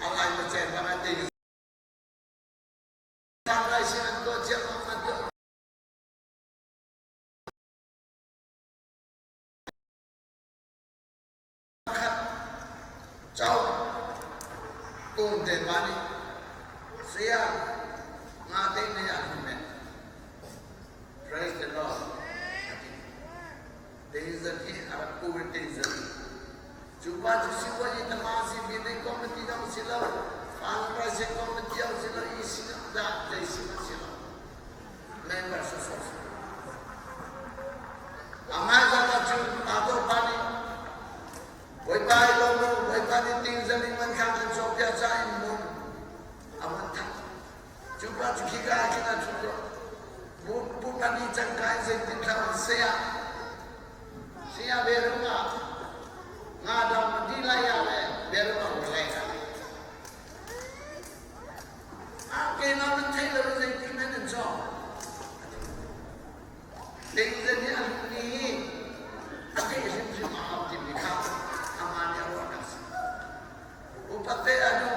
A lai ma cen bang an ding. Lai sin an tuah ciammam an tuah. Pakhat cauk tum te pa nih saya nga te ne ah hin men praise the Lord a ti. Danger hi a rak ku in danger. Cu pa cu sipuazi tama si building committee dong si lo, fundraising committee dong si lo, EC dah zei si si lo. Member sawsawh si. A hmaizarh ahcun pastor pa nih Bawipa i lawm u, Bawipa nih tingzal in hmanthlak an cawkpiak caah in mun a vun thak. Cu pa cu khika ah khin a ṭhu ko. Bu pahnih cangka in zeitin thla on saya. Saya ve rum ah nga dang di lai ah le ve rum ah lai ah. Keimah nan theih lo zeitin nan an cawk. Dingzen nih a hmuhmi hi a theih hrimhrim a hau timi kha amah nih a ruahnak a si. Upat te a duh,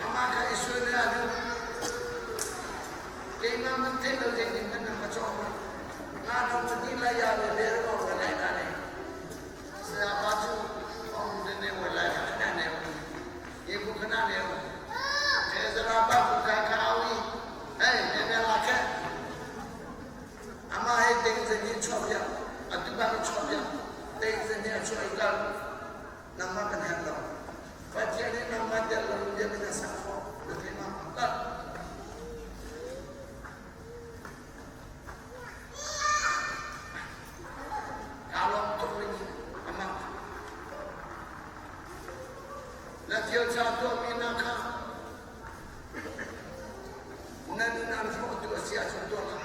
amah kha i sual a duh. Keimah man theih lo zeitin hmanh na ka cawk lo. Nga no ka ti lai ya le bel ko ka lai na ne. Saya pa cu ong de ne wai lai ka khana ne um. Ye ku khana ne um. Ezra pa ku ka ka awi. Hey, ne ne la ke. Amah he dengzen hi chuak piak, atu bang in chuak piak, dengzen hi a chuah i kal, nangmah kan herh lo. Pathian nih nangmah tel lo in biakinn a sak khawh, na thei ma? Kal. Kaa lawm tuk ning amah. Na thil cha tuahmi na kha Na nun an hrawhtu a si ahcun tuah hlah.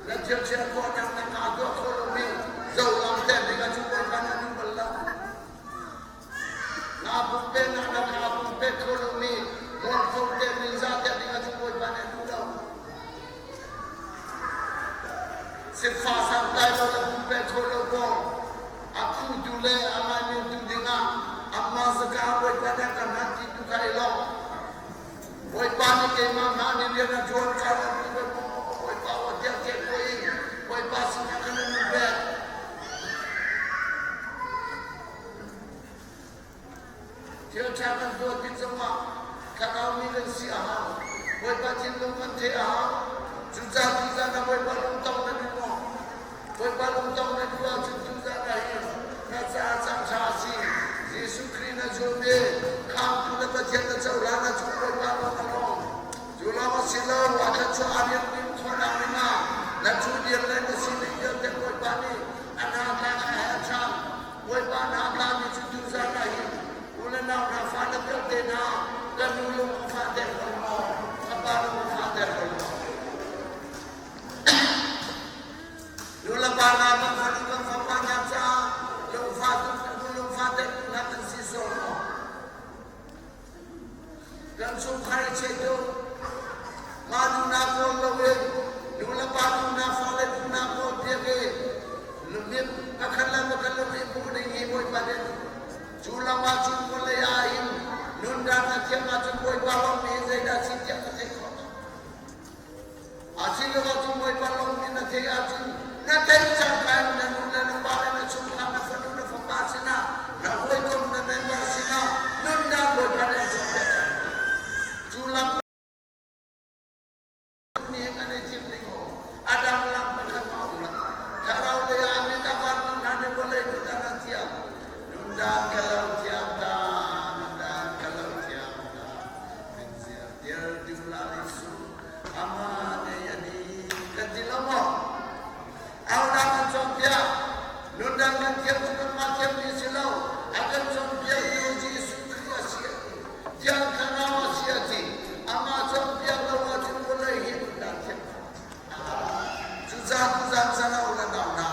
Na thil chia khawhnak na kaa tuah kho lomi zohlang ter ding ah cun Bawipa nih a duh bal lo. Naa pumpeknak na kaa pumpek kho lomi mualpho ter ningzah ter ding ah cun Bawipa nih a duh lo. Sifah santlai lo le pumpek kho lo kong a khuhtu le a ngaimingtu dingah amah zaka Bawipa nih a kan hman ti tu kha i lawmh. Bawipa nih keimah hna nih rian a ṭuan ka rak ti ve maw? Bawipa aw tiah tiah tuah i Bawipa sinah kan in pek. Thil ṭha kan tuah tik zongah thlarau mi kan si a hau. Bawipa thinlung kan theih a hau. Cucaah tuzan ah Bawipa lungtong na duh maw? Bawipa lungtong na duh ahcun tuzan ah hin na caah caan ṭha a si. Jesuh Khrih na zum i Khamhtu na Pathian na cohlan ahcun Bawipa lawng a lawm. Cu lawng a si lo, a thluachuah a rianṭuan khawhnak dingah na ṭhudir le na sining vialte Bawipa nih a hna tlak a herh ṭhan. Bawipa hna tlami cu tuzan ah hin u le nau hna fale vialte hna kan nu lung a fahter ko maw? Ka pa lung a fahter ko maw? Nu le pa hna kan fanu kan fapa hna caah lungfah tu lungfahter tu hna kan si sual maw? Kan chungkhar i cheh tuk. Mah duhnak kawl loin nu le pa duhnak fale duhnak kawl piak i lungmit pakhat le pakhat lungmit hmuh ding hi Bawipa nih cu lam ah cun vawlei ah hin nundan a thiam ahcun Bawipa lawng nih zeidah si tiah ka theih khawh. Asiloah cun Bawipa lawng nih na theih ahcun na theih cangka in na nu le na pa le na chungkhar na fanu na fapa sinah na hawikom na member sinah nunnak Bawipa nih an cawnpiak cang. Cu lam nih kan i thim ding aw a dang lam pakhat a um lo. Thlarau lei ah mit a vantu hna nih vawlei mit an an thiam. Nundan ka lo thiam ta, nundan ka lo thiam ta. Min ziar tial ding la Jesuh Ama nei a ni kan ti lo maw? Ahodah kan cawnpiak? Nundang kan thiam cu kanmah thiam mi si lo. A kan cawnpiaktu Jesuh Khrih a si a ti. Thiang Thlarau a si a ti. Amah cawnpiak lo ahcun vawlei hi nundang thiam kho. Cucaah tuzaan chan a u le nau hna,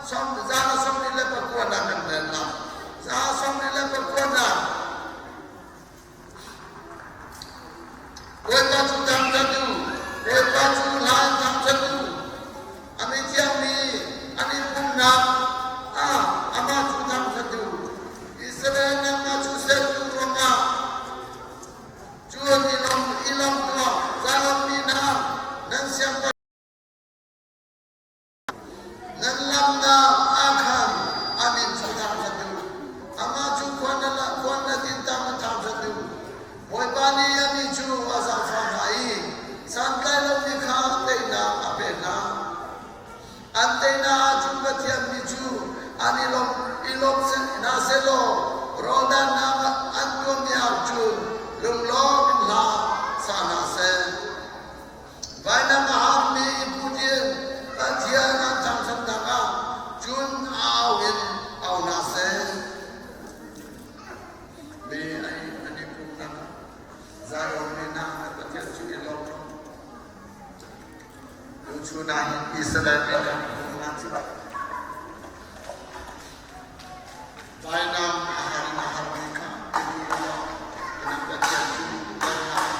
Psalm zan a 29 na kan rel lai. Zan 29 na Bawipa cu thangṭhat u, Bawipa cu hla in thangṭhat u. A mi thiangmi an i pumhnak ah amah cu thangṭhat u. Israel nangmah cu sertu ruangah cun i lawm i lawm tuah, Zion mi hna, nan siangpahrang Nan lamnak ah khan a min cu thangṭhat u. Amah cu khua na din tang in thangṭhat u. Bawipa nih a mi cu a zaangfah hna i santlai lomi kha teinak a pek hna. An teinak ahcun Pathian mi cu an i lawm i lawm hna sehlaw rawldannak an tuahmi ahcun lunglawm in hla sa hna seh. Vainam a hammi Putin Pathian an thangṭhatnak ah cun au in au hna seh. Mi an i pumhnak ah Zion mi hna na Pathian cu i lawm. Tuchun ah hin Israel mi kan pumhnak cu Vainam a har in a harmi kha i duh law na Pathian cu kan hal.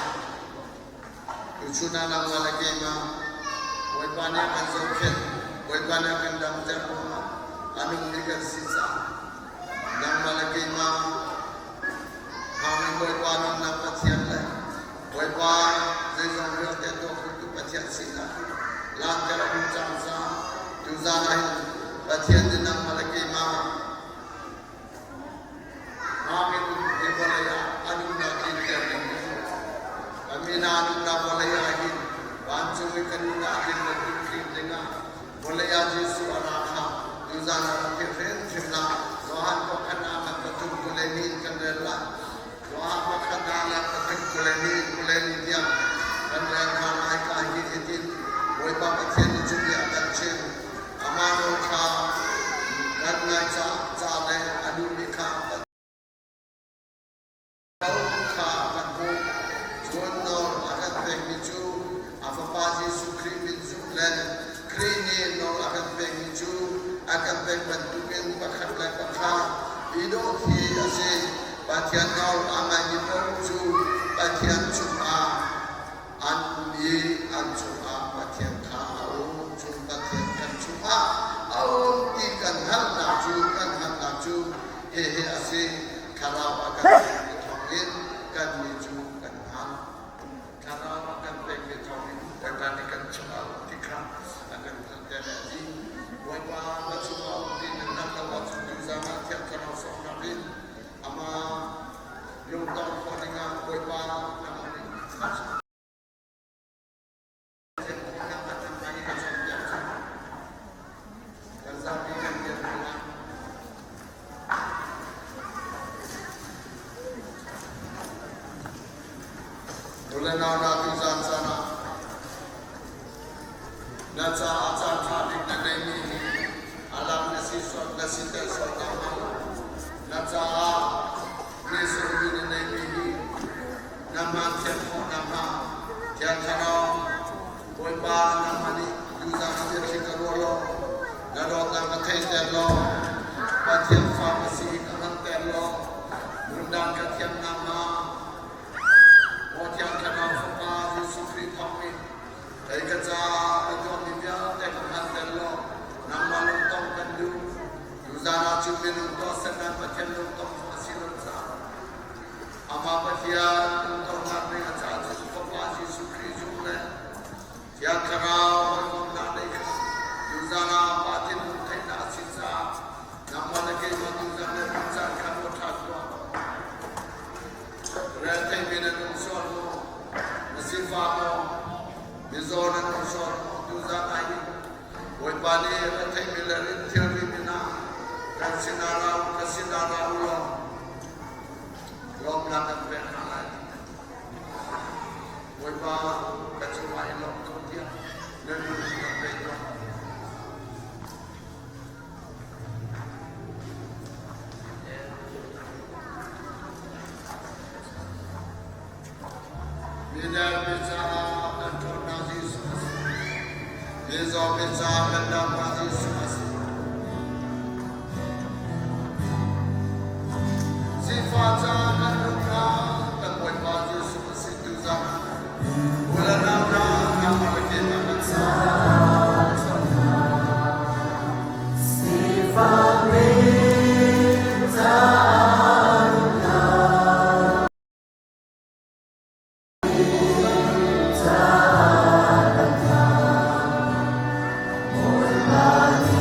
Tuchun ah nangmah le keimah Bawipa nih a kan zohkhenh, Bawipa nih a kan damter ruangah a nungmi kan si caah nangmah le keimah thawngin Bawipa nunnak Pathian le Bawipa zeizong vialte tuah khotu Pathian sinak langhter a duh cang caah tuzaan ah hin Pathian nih nangmah le keimah Amin hi vawlei ah a nunnak tlinter ding hi kan mi hna nunnak vawlei ah hin vancung i kan nunnak tling bantuk tlin dingah vawlei ah Jesuh a ra kha tuzaan ah rak i hrimhrim hlah. Johan pakhat ah kan pathum kule ni in kan rel lai. Johan pakhat ah le pathum kule ni kule ni tiang kan rel hna lai ka hi hitin Bawipa Pathian nih cu bia a kan chim. Amah nawl kha kan ngaih ca le a duhmi kha kan kha kan hmuh. Cun nawl a kan pekmi cu a Fapa Jesuh Khrih min zumh le Khrih nih nawl a kan pekmi cu a kan pek bantukin pakhat le pakhat i dawt hi a si. Pathian nawl a ngaimi paoh cu Pathian chungah an um i an chungah Pathian kha a um. Cun Pathian kan chungah a um ti kan hngalhnak cu kan hngalhnak cu hihi a si, Thlarau a kan pekmi thawngin kannih cu kan hngalh. Thlarau a kan pekmi thawngin Bawipa nih kan chungah a um ti kha a kan hngalhter a ti. Bawipa na chungah a um ti nan hngalh lo ahcun tuzaan ah Thiang Thlarau sawmnak in amah lungtong khawh dingah Bawipa nangmah nih kan zapi kan dir hna. Nule nau na tuzaan caan ah na caah caan ṭha bik na ngeihmi hi a lam na si sual na siter sual nakhnga lo na caah ni sungmi na neihmi hi na hmaan thiam khawh nakhnga Thiang Thlarau Bawipa nangmah nih tuzaan ah biathli ka ruah law na dawtnak ka theihter law Pathian fa ka si ka hngalhter law nundang ka thiam nakhnga Maw Thiang Thlarau Fapa Jesuh Khrih thawngin kei ka caah na tuahmi vialte ka hngalhter law nangmah lungtong kan duh. Tuzaan ah cun minung tuahsernak Pathian lungtong cu a si lo caah amah Pathian lungtonnak nih a caah cun Fapa Jesuh Khrih zumh le Thiang Thlarau hawikomhnak neih kha tuzaan ah Pa thinlung theihnak a si caah nangmah le keimah tuzaan le caan kha ruat ṭhan tuah. Rel theimi nan um sual maw? Na sifah maw? Mizaw nan um sual maw? Tuzaan ah hin Bawipa nih retheihmi le rin thilri min ah kan sinah ra u, ka sinah ra u law lawmnak kan pek hna lai. Bawipa ka cungah i lawm ko tiah na nun kan pe tuah. Midang caah kan ṭhawnnak Jesuh a si. Mizaw caah kan damnak Jesuh a si. Sifah caah kan rumnak kan Bawipa Jesuh a si tuzaan. U le nau hna, nangmah le keimah kan sa. Sifakmi caah rumnak caah kan tha. Bawipa nih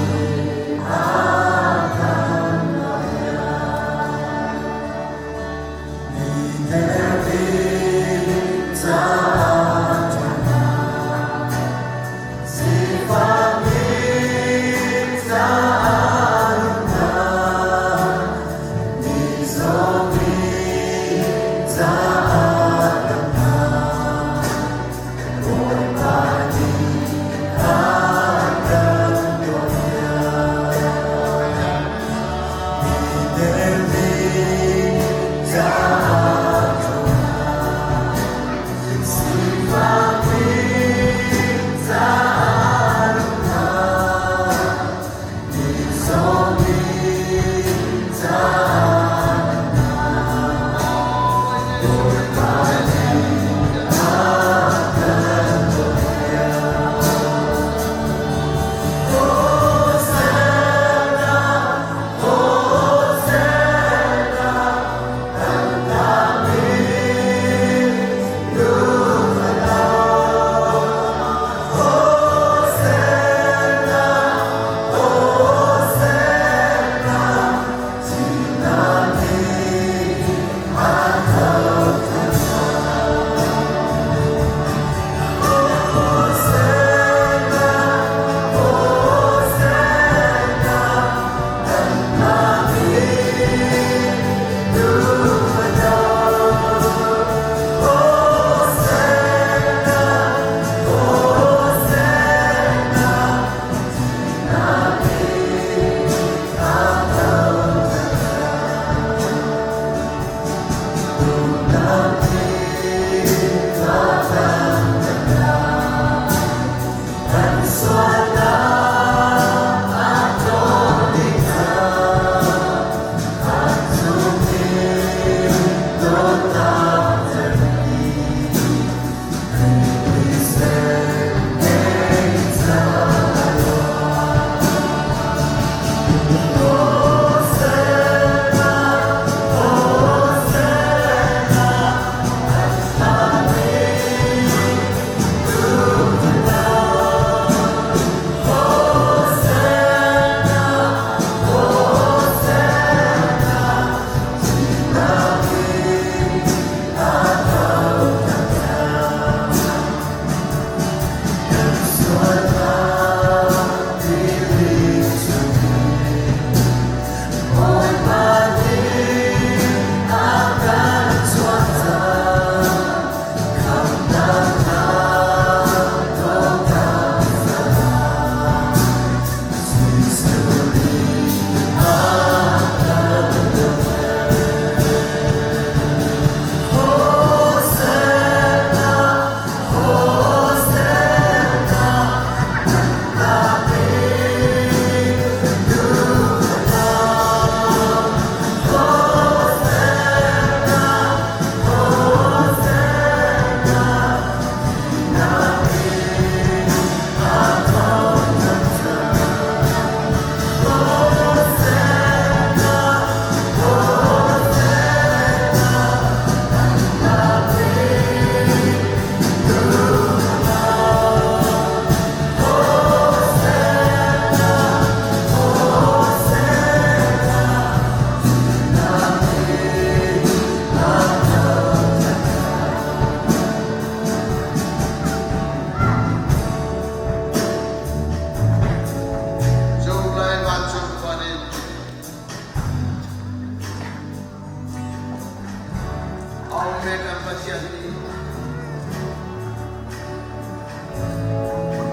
Amen kan Pathian nih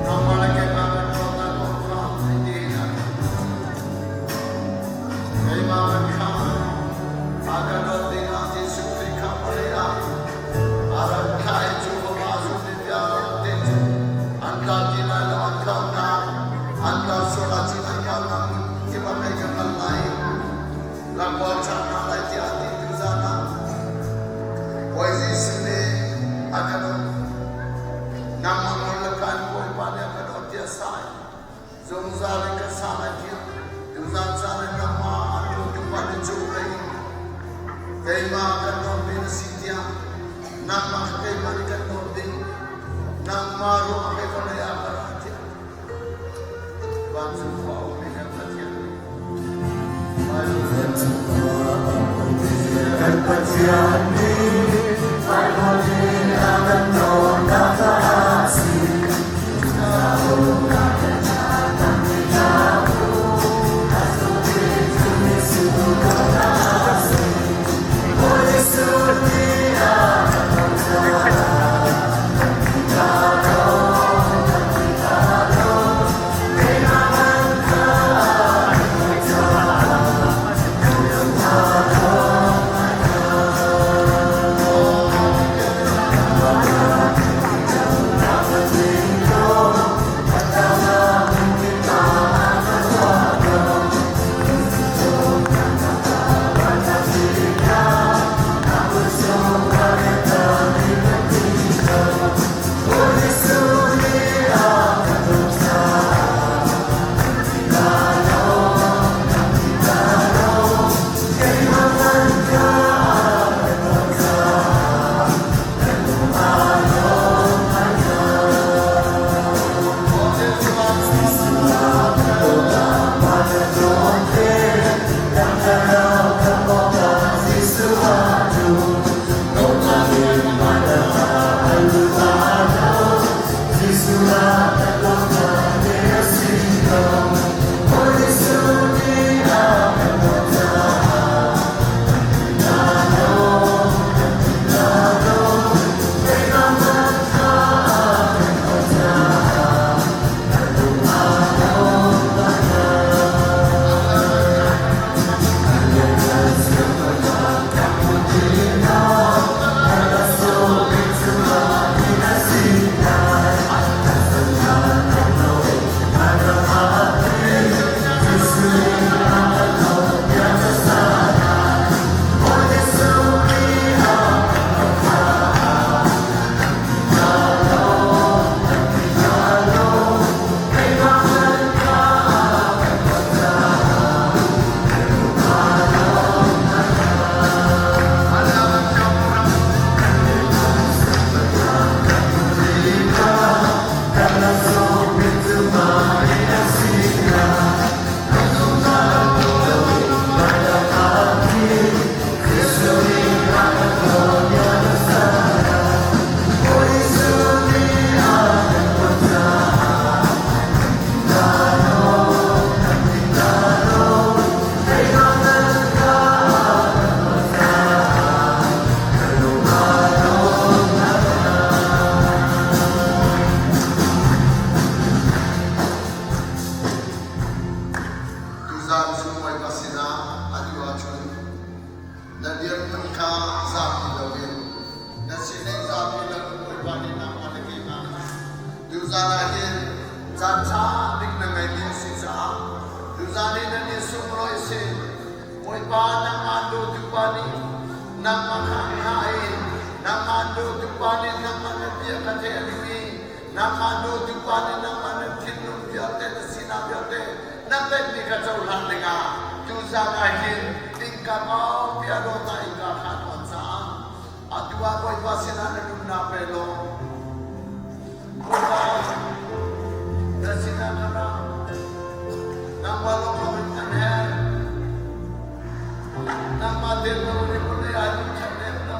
nangmah le keimah kan dawtnak kong kha hitin a kan Keimah kan khamh, a kan dawt dingah Jesuh Khrih kha vawlei ah a rak thlah i cu fapa zummi vialte cu an tlau ti lai lo, an tlaunak, an tlau sual ahcun an tlaunak hmun kip ah mei ka kal lai i lamkawl ṭhan hna lai tiah a ti tuzan ah Bawi Jesuh nih a ka dawt. Nangmah nawl le kan Bawipa nih a ka dawt tiah sa in zungzal in ka sa lai tiah tuzan caan in nangmah an dawtu pa nih cu lei in keimah kan dawt mi na si tiah nangmah kha keimah nih kan dawt ding nangmah ruangah kei vawlei ah ka ra tiah vancung khua a ummi kan Pathian nih Kan Pathian nih Baibal in a kan dawtnak caah a si. Tuzan cu Bawipa sinah a duh ahcun na dirhmun kha zapi loin na sining zapi loin Bawipa nih nangmah le keimah kha tuzan ah hin caan ṭha bik na ngeimi a si caah tuzan i nan i sunglawi si Bawipa nangmah dawtu pa nih nangmah kha hngah i nangmah dawtu pa nih nangmah na bia kha theih a duh i nangmah dawtu pa nih nangmah na thinlung vialte na sinak vialte na pekmi kha cohlan dingah tuzan ah hin innka kaupi a dawtnak innka kha an on caah atu ah Bawipa sinah na nunnak pe law Bawipa na sinah ka ra nangmah lawnglawng in kan herh nangmah tel lo in vawlei ah lung ṭhatnem lo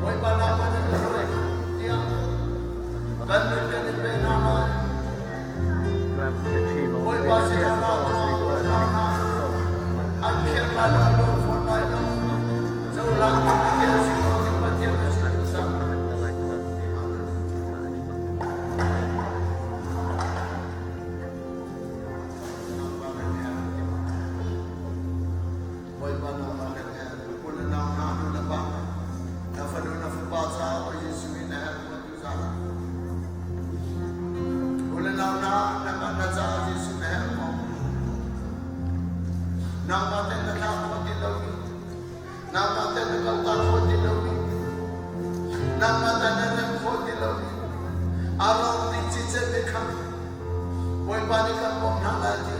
Bawipa nangmah na ka hruai tiah kan nun kan in pe hna lai Bawipa sinah ra tuah an khiak lai lo an lung fawn lai lo. Nangmah te na kaltak khawh ti lomi, nangmah te na rem khawh ti lomi, a rawk ding cicet mi kha Bawipa nih kan bawmh hna lai ti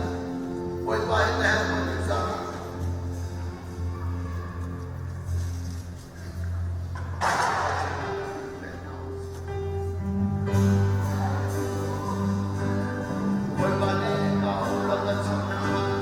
Bawipa hi na herh ko zang. Bawipa nih ka rak kan cham hna lai.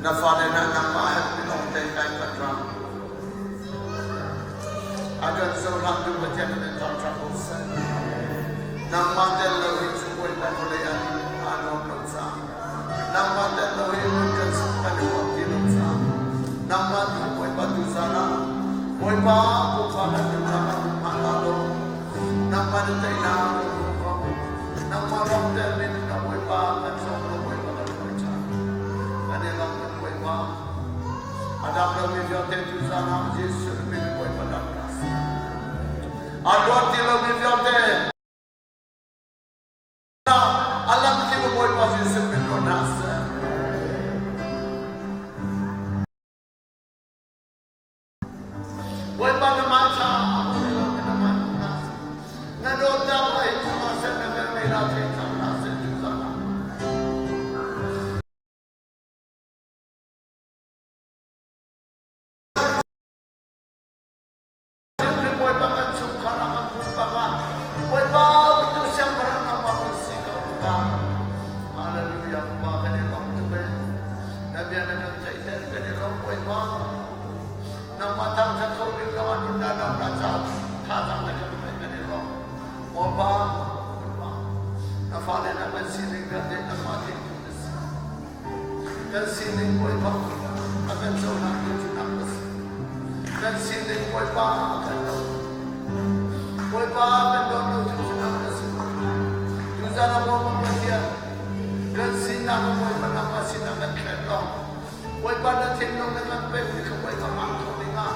Na fale hna nangmah herhmi lawng te kai kan ram. A kan cohlangtu Pathian in thangṭhat ko seh. Nangmah tel lo hi cu Bawipa vawlei ah aa nuam lo caah. Nangmah tel lo hi nun kan kan i huam ti lo caah. Nangmah tu Bawipa tu zan ah Bawipa pumpak kan nunnak kan hman la lo. Nangmah na teinak kan hmu ko. Nangmah lawng tel min na Bawipa kan zawng lo Bawipa kan hruai ṭhan. Kan i lawm tuk Bawipa. A dam lomi vialte tu zan ah Jesuh min Bawipa dam hna seh. A luat ti lomi vialte a lam kip Bawipa Jesuh min luat hna seh. Bawipa na mah ca a hmu lo na mah na na dawtnak lei cungah seh na velngeih la thei cang hna seh tu zan ah. Bawipa kan chungkhar ah kan pumpak ah Bawipa tu siangpahrang nangmah kan si ko ka. Hallelujah Pa kan i lawm tuk e. Na bia na kan theihter kan i lawm Bawipa. Nangmah thangṭhat kho ding lawng ah nunnak na caah thazaang na kan pek kan i lawm. Bawipa, Bawipa, na fale na kan sining vialte nangmah theitu na si. Kan sining Bawipa, a kan cohlang tu cu nang na si. Kan sining Bawipa, a kan do. Bawipa, kan dawt lo tu cu nang na si. Tuzan ah Bawipa Pathian, kan sinak Bawipa nangmah sinah kan thlen lo. Bawipa na thinlung na kan pekmi kha Bawipa hmang kho dingah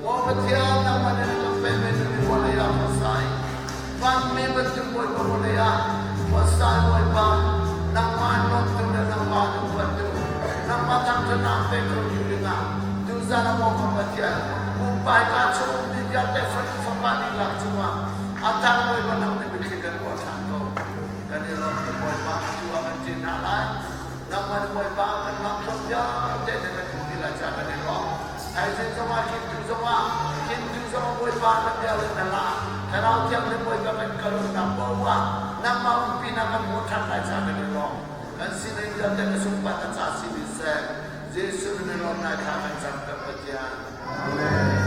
Maw Pathian nangmah nih na kan pekmi cu mi vawlei ah khuasai vanmi bantuk Bawipa vawlei ah khuasai Bawipa nangmah an lawmtu le nangmah an upattu nangmah thangṭhatnak pe kho tu dingah tuzan ah maw ka Pathian pumpai kaa chung ummi vialte fanu fapa dihlak cungah a tang Bawipa nang nih mitthli kan ruah ṭhan ko kan i lawm tuk Bawipa atu ah kan ṭin hna lai. Nangmah nih Bawipa kan lamhruai vialte na kan um ti lai caah kan i lawm. Thaizing zongah kintu zongah kintu zongah Bawipa na bia le na la Thlarau Thianghlim Bawipa kan kalumnak paoh ah nangmah umpi na kan hmuh ṭhan lai caah kan i lawm. Kan sining vialte na sunparnak ca si dih seh. Jesuh min i lawmnak thla kan cam kan Pathian. Amen.